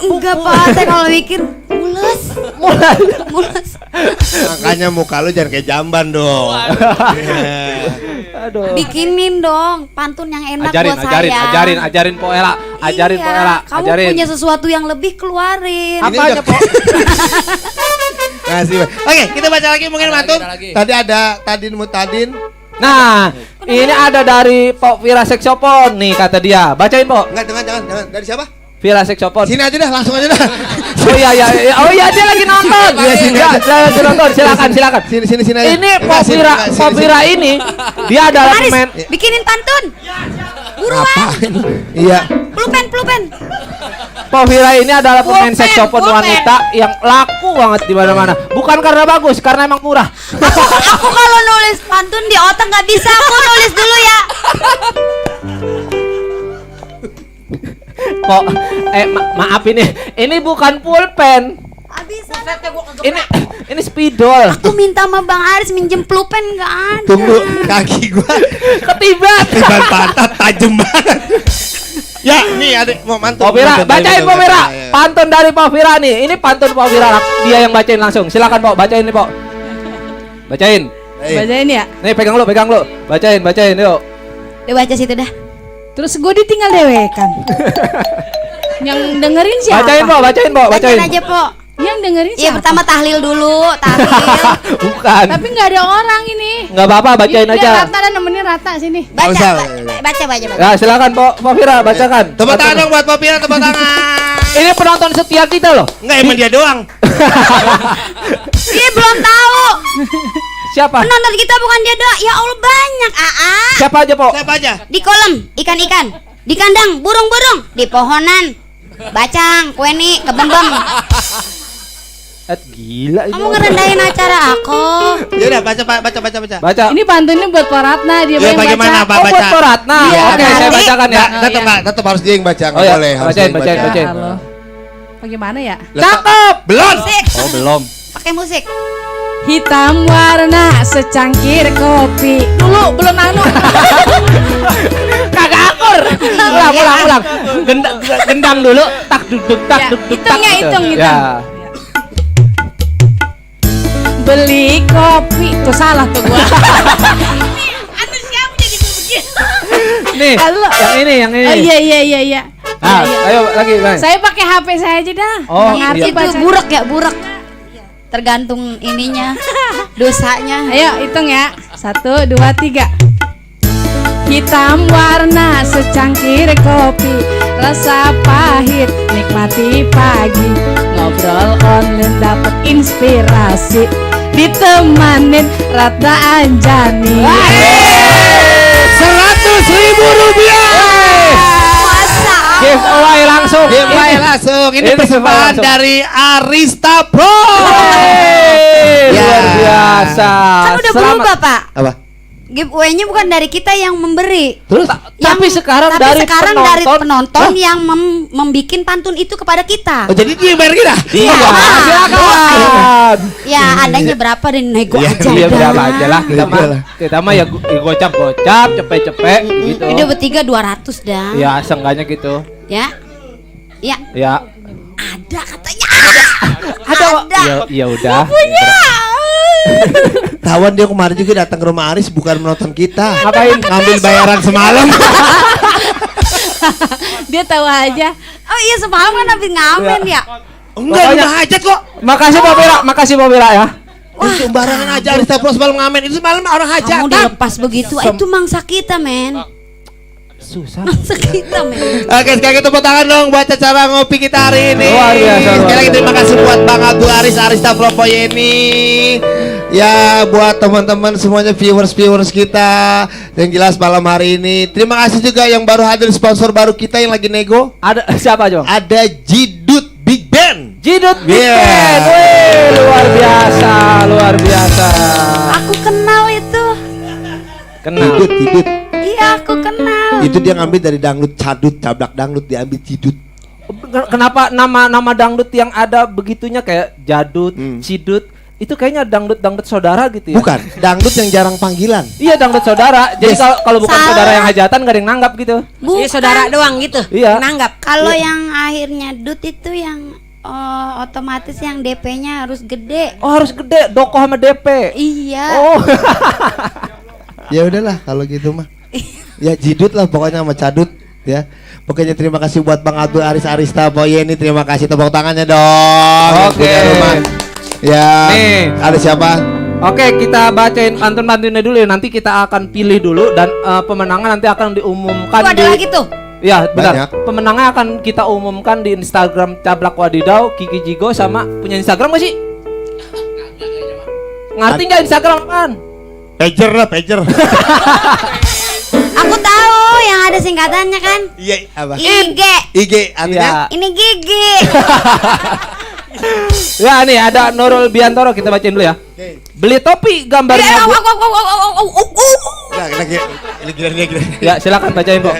Enggak, Pak, saya kalau mikir mules. Makanya muka lu jangan kayak jamban dong. Aduh. Bikinin dong pantun yang enak buat saya. Ajarin Poela. Ajarin Iya, Po Era, kamu ajarin. punya sesuatu yang lebih, keluarin. Apanya Po? Makasih. Oke, kita baca lagi mungkin Ada Matun. lagi. Tadi ada Tadin Mutadin. Nah, ini ada dari Pok Vira Seksopon nih kata dia. Bacain Po. Enggak, jangan. Dari siapa? Vira Seksopon. Sini aja dah, langsung aja dah. Oh iya, oh iya dia lagi nonton. Iya, sini Ya, aja. saya lagi nonton. Silakan. Sini aja. Ini Enggak, sini, enggak, sini, Pok sini. Vira ini dia adalah Haris, pemain. bikinin pantun. Buruan. Apaan? Iya. Pulpen. Pok Vira ini adalah pemain Pulpen, seksopon pulpen. wanita yang laku banget di mana-mana. Bukan karena bagus, karena emang murah. Aku kalau nulis pantun di otak nggak bisa. Aku nulis dulu ya. Kok maaf ini bukan pulpen. Bisa. Ini spidol. Aku minta sama Bang Aris minjem pulpen nggak ada. Tunggu, kaki gua Ketibat. tiban pantat tajam banget. Ya, nih ada mau mantun. Pok Vira, Mantun, bacain mantun, Pok Vira. mantun, ya. Pantun dari Pok Vira nih. Ini pantun Pok Vira. Dia yang bacain langsung. Silakan Pok, bacain nih Pok. Bacain. Bacain ya. Nih pegang lu. Bacain yuk. Udah baca situ dah. Terus gue ditinggal dewekan. Yang dengerin siapa? Bacain Pok, bacain. Bacain aja, Po. Yang dengerin Iya, siapa? pertama tahlil dulu, tahlil. Bukan. Tapi nggak ada orang ini. Enggak apa-apa, bacain Ini aja. Rata dan nemenin Rata sini. Baca, usah. baca. Ya, silakan Pok Vira bacakan. Tepuk tangan dong buat Pok Vira, tepuk tangan. Ini penonton setia kita loh. Enggak, emang dia doang. Ih, belum tahu. Siapa? Penonton kita bukan dia doang. Ya Allah, banyak. Siapa aja Pok? Siapa aja? Di kolam ikan-ikan, di kandang burung-burung, di pohonan bacang, kueni, kebembem. Gila ini. Kamu ngerendahin acara aku. Ya udah baca. Baca. Ini pantunnya buat Pak Ratna, dia Ya yang bagaimana baca. Pak Oh, buat baca? Pak Ratna. Iya, Oke, saya nanti. bacakan ya. Tetap harus dia yang baca, Oh enggak ya, boleh. Harus dia yang bacain. Ya, halo. Bagaimana ya? Cakep. Belum. Musik, Oh, belum. pakai musik. Hitam warna secangkir kopi. Dulu belum anu. Kagak akur. Ulang. Gendang dulu. Tak duduk tak Ya, duduk hitung ya, gitu. hitung. Ya. Beli kopi. Tuh salah tuh gua. Nih, Halo. yang ini. Oh iya. Ah, ayo lagi, Bang. Saya pakai HP saya aja dah. Oh, Bang Arti iya. Itu baca. burek ya, burek. Tergantung ininya, dosanya. Ayo hitung ya. 1, 2, 3. Hitam warna secangkir kopi, rasa pahit nikmati pagi. Ngobrol online dapat inspirasi, ditemanin Ratna Anjani. 100.000 rupiah. Masa? Giveaway langsung. Giveaway langsung. Ini persembahan langsung. dari Arista Pro. Ya. Luar biasa. Kan udah Selamat. berubah, Pak. Apa? Giveaway-nya bukan dari kita yang memberi. Terus? Tapi sekarang Tapi dari sekarang penonton. dari penonton yang membikin pantun itu kepada kita. Oh, jadi dia yang bayar kita? Iya, Ah. silakan. Ya, adanya berapa dan nego Iya, aja. Iya udah. berapa aja lah Iya. kita mah ya gocap cepet gitu. Udah bertiga 200 dah. Ya seenggaknya gitu. Ya. Ya, Ya. ada katanya. Ada. Ada. Ya udah. Tawan dia kemarin juga datang ke rumah Aris bukan menonton kita. Ngapain? Ngambil bayaran semalam. Dia tahu aja. Oh iya, semalam kan habis ngamen ya. Enggak, Pokoknya- udah hajat kok. Makasih Pak Bira ya. Itu sembarangan aja Arista Pro semalam ngamen. Itu semalam orang hajatan. Kamu dilepas begitu, itu mangsa kita, men. Susah. Mangsa kita, men. Oke, sekali lagi tepuk tangan dong buat acara ngopi kita hari ini. Luar biasa, luar Sekali lagi biasa. terima kasih buat Bang Abdul Aris Arista Pro ini. Ya, buat teman-teman semuanya viewers kita yang jelas malam hari ini. Terima kasih juga yang baru hadir sponsor baru kita yang lagi nego. Ada siapa Jong? Ada Jidut Big Band. Jidut Big Yeah. Band. Wih, luar biasa. Aku kenal itu. Kenal. Jidut. Iya, aku kenal. Itu dia ngambil dari dangdut cadut, cablak dangdut diambil Jidut. Kenapa nama dangdut yang ada begitunya kayak jadut, cidut, itu kayaknya dangdut saudara gitu ya? Bukan, dangdut yang jarang panggilan. Iya dangdut saudara. Jadi Yes. kalau bukan Salah. saudara yang hajatan gak ada yang nanggap gitu. Bukan. saudara doang gitu. Iya. Nanggap. Kalau yang akhirnya dut itu yang otomatis yang DP-nya harus gede. Oh harus gede, doko sama DP. Iya. Oh. Ya udahlah kalau gitu mah. Ya Jidut lah pokoknya sama cadut ya. Pokoknya terima kasih buat Bang Abdul Aris Arista Boye ini, terima kasih, tepuk tangannya dong. Yang Oke. punya rumah. Ya. Nih. Ada siapa? Oke, kita bacain pantun-pantunnya dulu ya. Nanti kita akan pilih dulu dan pemenangnya nanti akan diumumkan Tuh ada lagi tuh. Ya, benar. Banyak. Pemenangnya akan kita umumkan di Instagram Cablak Wadidau, Kiki Jigo sama punya Instagram gak sih? Ngerti nggak Instagram kan? Pager lah, pager. Aku tahu yang ada singkatannya kan. Iya, apa? IG. IG artinya? Iya. Ini gigi. Ya nih ada Nurul Biantoro, kita bacain dulu ya. Beli topi gambarnya Bu. Nah, lagi gila. Ya, silakan bacain, Bu.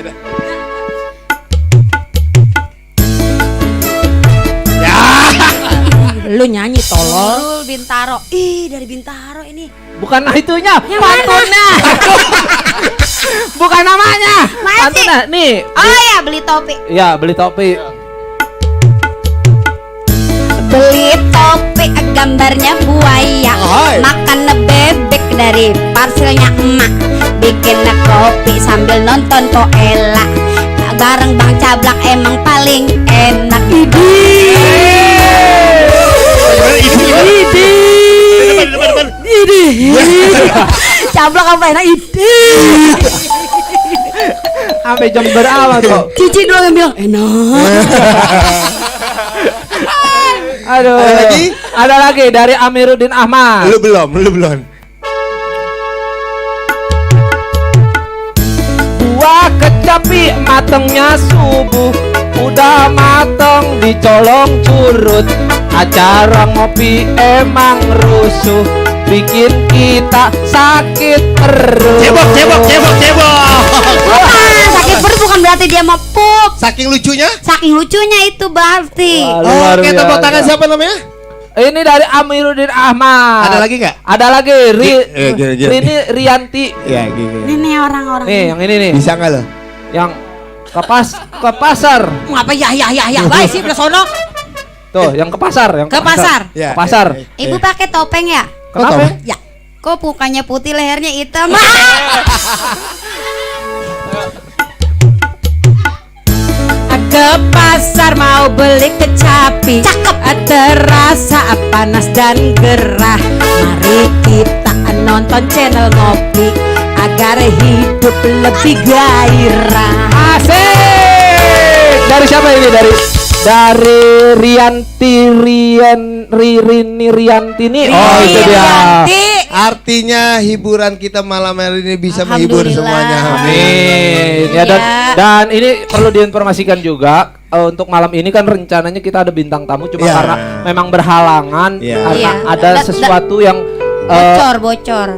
Lu nyanyi tolol. Nurul Bintaro. Ih, dari Bintaro ini. Bukan itunya, Yang pantunnya. Bukan namanya. Mana sih? Pantunnya nih. Oh ya, beli topi. Ya, beli topi. Beli topi gambarnya buaya. Hai. Makan bebek dari parselnya emak. Bikin kopi sambil nonton Koela. Bareng Bang Cablak emang paling enak. Cablak apa enak ide. Sampai jam berapa tuh? Cici doang yang bilang enak. Aduh. Ada lagi? Ada lagi dari Amiruddin Ahmad. Lu belum. Buah kecapi matengnya subuh, udah mateng dicolong curut. Acara ngopi emang rusuh, bikin kita sakit perut. Cebok. Bukan, sakit perut bukan berarti dia mau pup. Saking lucunya? Saking lucunya itu berarti. Wah, luar Oke, tepuk biasa. tangan siapa namanya? Ini dari Amiruddin Ahmad. Ada lagi nggak? Ada lagi. Gini. Ini Rianti. Iya, gini. Ini nih orang-orang. Nih, yang ini nih. Bisa nggak lo? Yang ke pasar. Ngapa ya. Baik sih ke sono. Tuh, yang ke pasar, yang Ke pasar. Ya, Ke pasar. Ibu pakai topeng ya? Kenapa? topeng? Ya. Kok mukanya putih lehernya hitam? Ke pasar mau beli kecapi. Cakep. Terasa panas dan gerah. Mari kita nonton channel ngopi agar hidup lebih gairah. Asik. Dari siapa ini? Dari Rianti nih. Oh, itu dia. Artinya hiburan kita malam hari ini bisa menghibur Alhamdulillah. semuanya. Amin. Ya, dan ini perlu diinformasikan juga untuk malam ini kan rencananya kita ada bintang tamu cuma Iya. karena memang berhalangan Iya. karena Iya. ada sesuatu yang Bocor.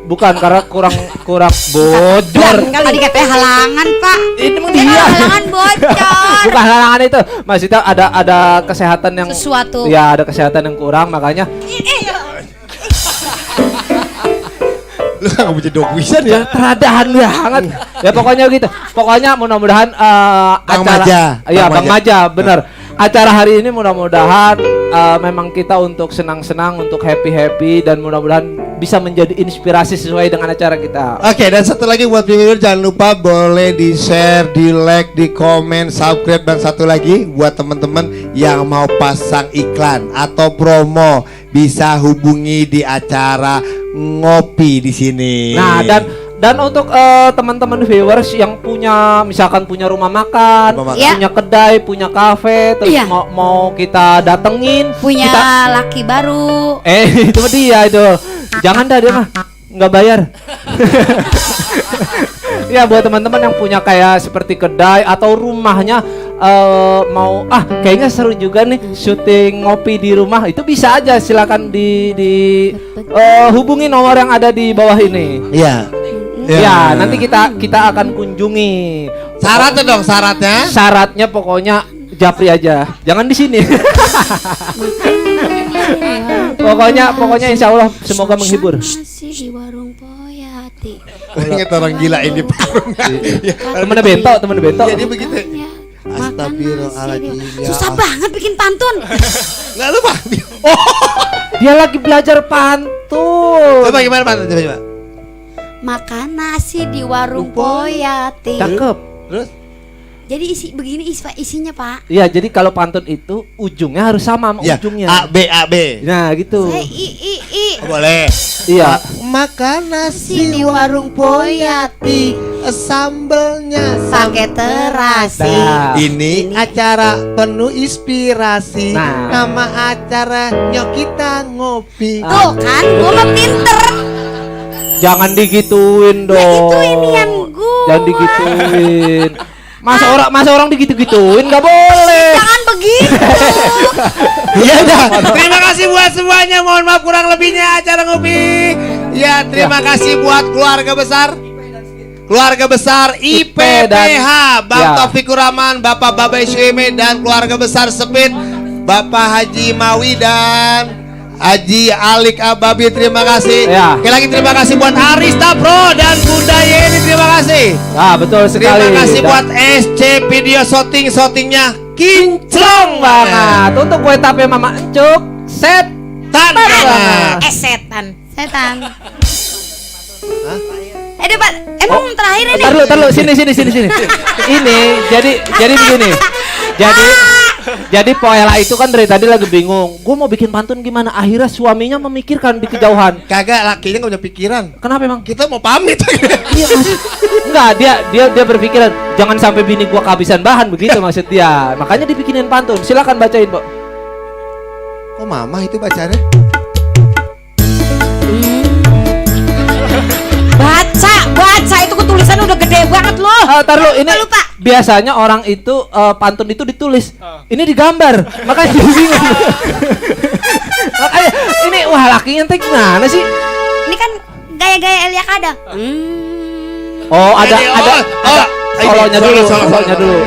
bukan karena kurang bocor. Tadi katanya halangan, Pak. Ini emang Dia dia. halangan bocor. Bukan halangan itu. Maksudnya ada kesehatan yang Sesuatu. Ya, ada kesehatan yang kurang makanya Lu nggak bisa dog wisan ya? teradahan banget. Ya pokoknya gitu. Pokoknya mudah-mudahan Bang acara Maja. Iya, Bang Bang Maja, bener. Acara hari ini mudah-mudahan memang kita untuk senang-senang, untuk happy-happy dan mudah-mudahan bisa menjadi inspirasi sesuai dengan acara kita. Oke, dan satu lagi buat viewer jangan lupa boleh di share, di like, di komen, subscribe, dan satu lagi buat teman-teman yang mau pasang iklan atau promo bisa hubungi di acara ngopi di sini. Nah, dan untuk teman-teman viewers yang misalkan punya rumah makan, Rumah makan. Iya. punya kedai, punya kafe, terus Iya. mau kita datengin, Punya kita- laki baru. itu mah dia itu. Jangan dah dia mah nggak bayar. Ya buat teman-teman yang punya kayak seperti kedai atau rumahnya mau kayaknya seru juga nih syuting ngopi di rumah, itu bisa aja silakan hubungi nomor yang ada di bawah ini. Iya. Ya, nanti kita akan kunjungi. Syaratnya dong, syaratnya. Syaratnya pokoknya japri aja, jangan di sini. pokoknya insya Allah semoga menghibur. Masih di warung Poyati. Ingat orang gila ini parung. Temennya bento. Jadi begitu. Astagfirullahaladzim. Ya Susah Allah. banget bikin pantun. Nggak lupa. Dia lagi belajar pantun. Coba gimana Pak? Coba. Makan nasi di warung Poyati. Cakep. Terus Jadi isinya Pak. Iya, jadi kalau pantun itu ujungnya harus sama sama Ya, ujungnya. A B. Nah, gitu. Saya I. Boleh. Iya. Makan nasi Sini warung Poyati, sambelnya pakai terasi. Nah. Ini acara penuh inspirasi. Nah. Nama acaranya kita ngopi. Tuh kan, gua mah pinter. Jangan digituin dong. itu inian gua. Jangan digituin. Masa orang digitu-gituin nggak boleh. Jangan begitu. Ya udah. Terima kasih buat semuanya. Mohon maaf kurang lebihnya acara ngopi. Ya, terima kasih buat keluarga besar IPPH, Bang Ya. Taufikur Rahman, Bapak Babai Syuime dan keluarga besar Sepit, Bapak Haji Mawi dan Haji Alik Ababi, terima kasih. Ya. Sekali lagi terima kasih buat Arista Pro dan Bunda Yeni, terima kasih. Ah, betul sekali. Terima kasih Dan- buat SC Video Shootingnya kinclong banget. Untuk kue tape Mama Encuk, set Tanah. Setan. Pak, emang terakhir ini. Tar lu, sini. Ini jadi begini. Jadi Poela itu kan dari tadi lagi bingung. Gue mau bikin pantun gimana? Akhirnya suaminya memikirkan di kejauhan. Kagak, lakinya gak punya pikiran. Kenapa emang? Kita mau pamit. Iya, enggak, dia berpikiran jangan sampai bini gua kehabisan bahan begitu maksud dia. Makanya dibikinin pantun. Silakan bacain, Pak. Kok mama itu bacanya? Baca itu tulisan udah gede banget loh. Tar lu, ini Lupa. biasanya orang itu pantun itu ditulis. Ini digambar. Makanya dia bingung. Makanya ini wah lakinya teh gimana sih? Ini kan gaya-gaya Elia Kadang. Oh, ada solonya dulu, solo. solonya dulu.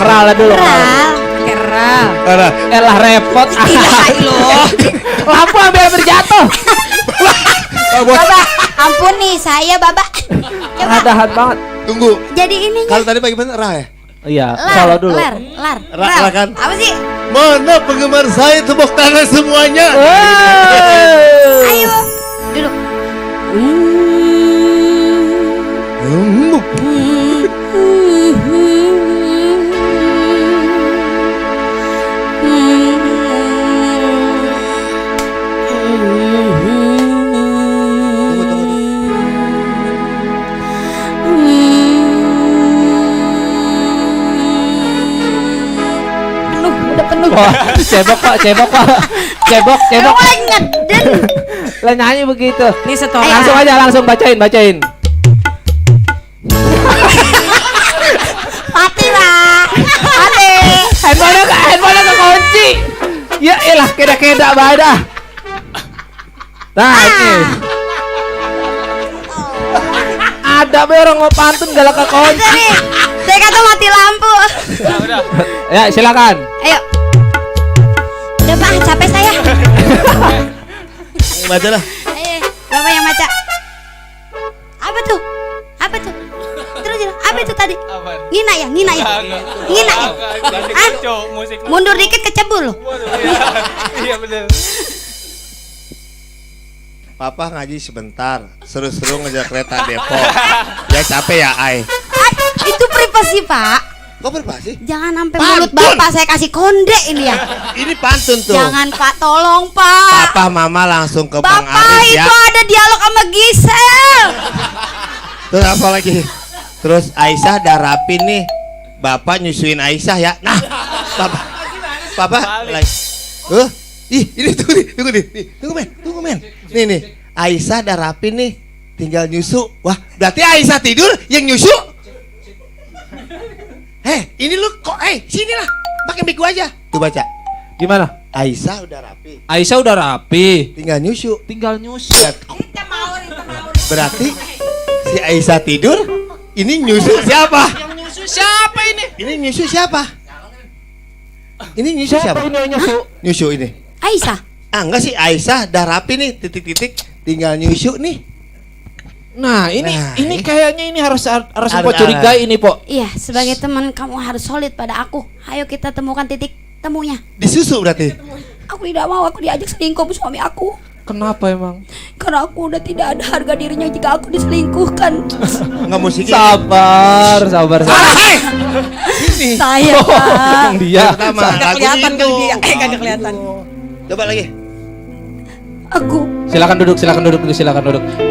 Kerala dulu. Keral. Elah repot. loh. Lampu hampir berjatuh. Baba, ampuni saya, Baba. Coba. Radahan banget. Tunggu. Jadi ininya. Kalau tadi bagaimana Ra ya? Iya, Lar, solo dulu. Lar. Ra kan? Apa sih? Mana penggemar saya tepuk tangan semuanya? Ayo. Duduk. Wah, cebok pak. Mulai ngeden. Lah nyanyi begitu. Ini setoran. Langsung bacain. Mati lah. Mati. Handphone kekunci. Ya elah, keda badah. Nah, ini. Ada be orang mau pantun galak kekunci. Nih, saya kata mati lampu. Udah. Ya, silakan. Ayo. Udah Pak, capek saya. Baca lah. Ayo, Bapak yang baca. Apa tuh? Terus apa itu tadi? Apa? Ngina ya? Ngina ya? Ah? Musik. Mundur dikit kecebur loh. Iya benar. Papa ngaji sebentar, seru-seru ngejar kereta Depok. Ya capek ya, Ai. Itu privasi Pak. Kok berpasi? Jangan sampai Pantun. mulut Bapak saya kasih konde ini ya. Ini pantun tuh. Jangan Pak, tolong Pak. Papa Mama langsung ke Bang Bapak Aris ya. itu ada dialog sama Gisel. Terus apa lagi? Terus Aisyah udah rapi nih. Bapak nyusuin Aisyah ya. Nah, Papa lagi. Ini tunggu nih. Tunggu men. Nih. Aisyah udah rapi nih. Tinggal nyusu. Wah, berarti Aisyah tidur yang nyusu. Ini lu kok sinilah. Pakai mic aja. Tuh baca. Gimana? Aisyah udah rapi. Aisyah udah rapi. Tinggal nyusu. Berarti si Aisyah tidur, ini nyusu siapa? Yang nyusu siapa ini? Ini nyusu siapa? Ini nyusu siapa? Nyusu ini. Aisyah. Enggak sih, Aisyah udah rapi nih, titik-titik, tinggal nyusu nih. Nah, ini kayaknya ini harus Ada- Mpok curigai ini, Pok. Iya, sebagai teman kamu harus solid pada aku. Ayo kita temukan titik temunya. Disusu berarti. Aku tidak mau aku diajak selingkuh sama suami aku. Kenapa emang? Karena aku udah tidak ada harga dirinya jika aku diselingkuhkan. Nggak musiknya. Sabar. Saya Pak. Dia. Gak kelihatan kali dia. Gak kelihatan. Coba lagi. Aku Silakan duduk.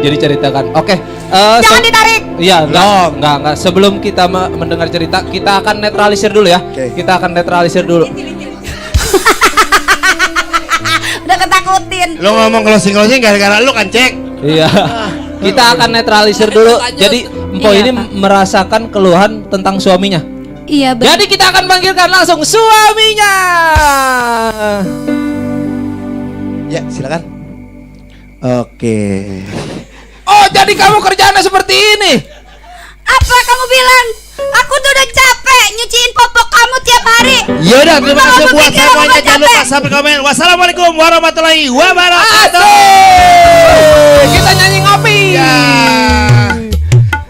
Jadi ceritakan. Oke. jangan ditarik. Iya, enggak. Sebelum kita mendengar cerita, kita akan netralisir dulu ya. Oke. Kita akan netralisir dulu. Udah ketakutin. Lo ngomong closing gara-gara lu kan cek. Iya. Kita akan netralisir dulu. Jadi Empo Iya, ini Pak. merasakan keluhan tentang suaminya. Iya benar. Jadi kita akan panggilkan langsung suaminya. Ya silakan. Oke. Oh, jadi kamu kerjaannya seperti ini? Apa kamu bilang? Aku tuh udah capek nyuciin popok kamu tiap hari. Yaudah, terima kasih Kamu buat pikir aku semuanya. nggak Jangan lupa capek? sampai komen. Wassalamualaikum warahmatullahi wabarakatuh. Asik. Kita nyanyi ngopi. Ya.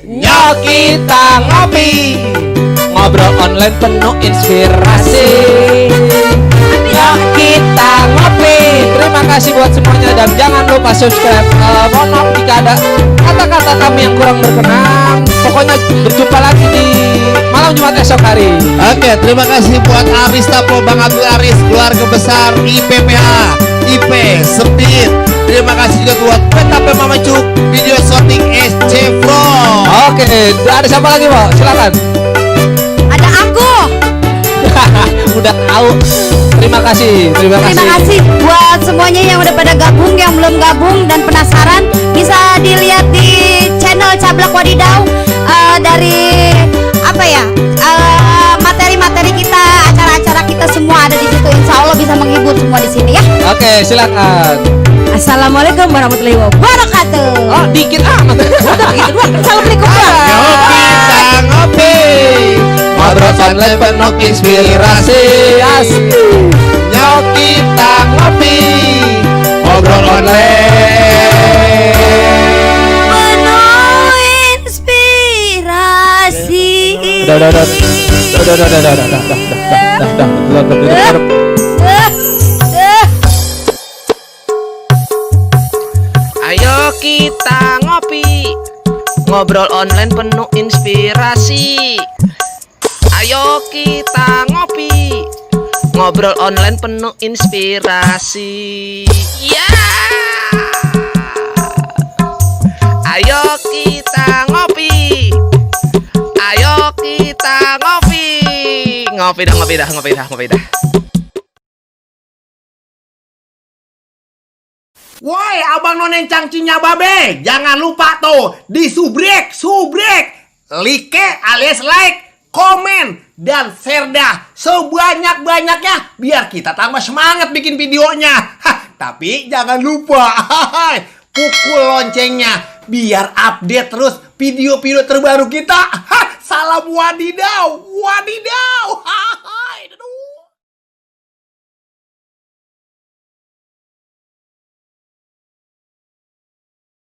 Nyok kita ngopi. Ngobrol online penuh inspirasi. Nyok kita ngopi. Terima kasih buat semuanya dan jangan lupa subscribe. Mohon maaf jika ada kata-kata kami yang kurang berkenan. Pokoknya berjumpa lagi di malam Jumat esok hari. Oke, terima kasih buat Aris Tapo, Bang Abdul Aris, keluarga besar IPPH, IP, Sepit. Terima kasih juga buat PTP Mama Cuk, video shooting SC Pro. Oke, ada siapa lagi, Pak? Silakan. Ada aku. Udah tahu. Terima kasih. Terima kasih buat semuanya yang udah pada gabung, yang belum gabung dan penasaran bisa dilihat di channel Cablak Wadidau. Dari apa ya, materi-materi kita, acara-acara kita semua ada di situ. Insya Allah bisa menghibur semua di sini ya. Oke, silakan. Assalamualaikum warahmatullahi wabarakatuh. Oh, dikit amat. Udah gitu doang. Assalamualaikum. Ngopi, kita ngopi. Ngobrol online penuh inspirasi. Asik. Nyok kita ngopi. Ngobrol online. Penuh inspirasi. Udah. Ayo kita ngopi. Ngobrol online penuh inspirasi. Ayo kita ngopi. Ngobrol online penuh inspirasi. Ya. Ayo kita ngopi. Ayo kita ngopi. Ngopi dah. Woi, abang noneng cangcinya babe, jangan lupa tuh di subrek, like alias like, komen dan share dah sebanyak-banyaknya biar kita tambah semangat bikin videonya. Tapi jangan lupa pukul loncengnya biar update terus video-video terbaru kita. Salam wadidaw.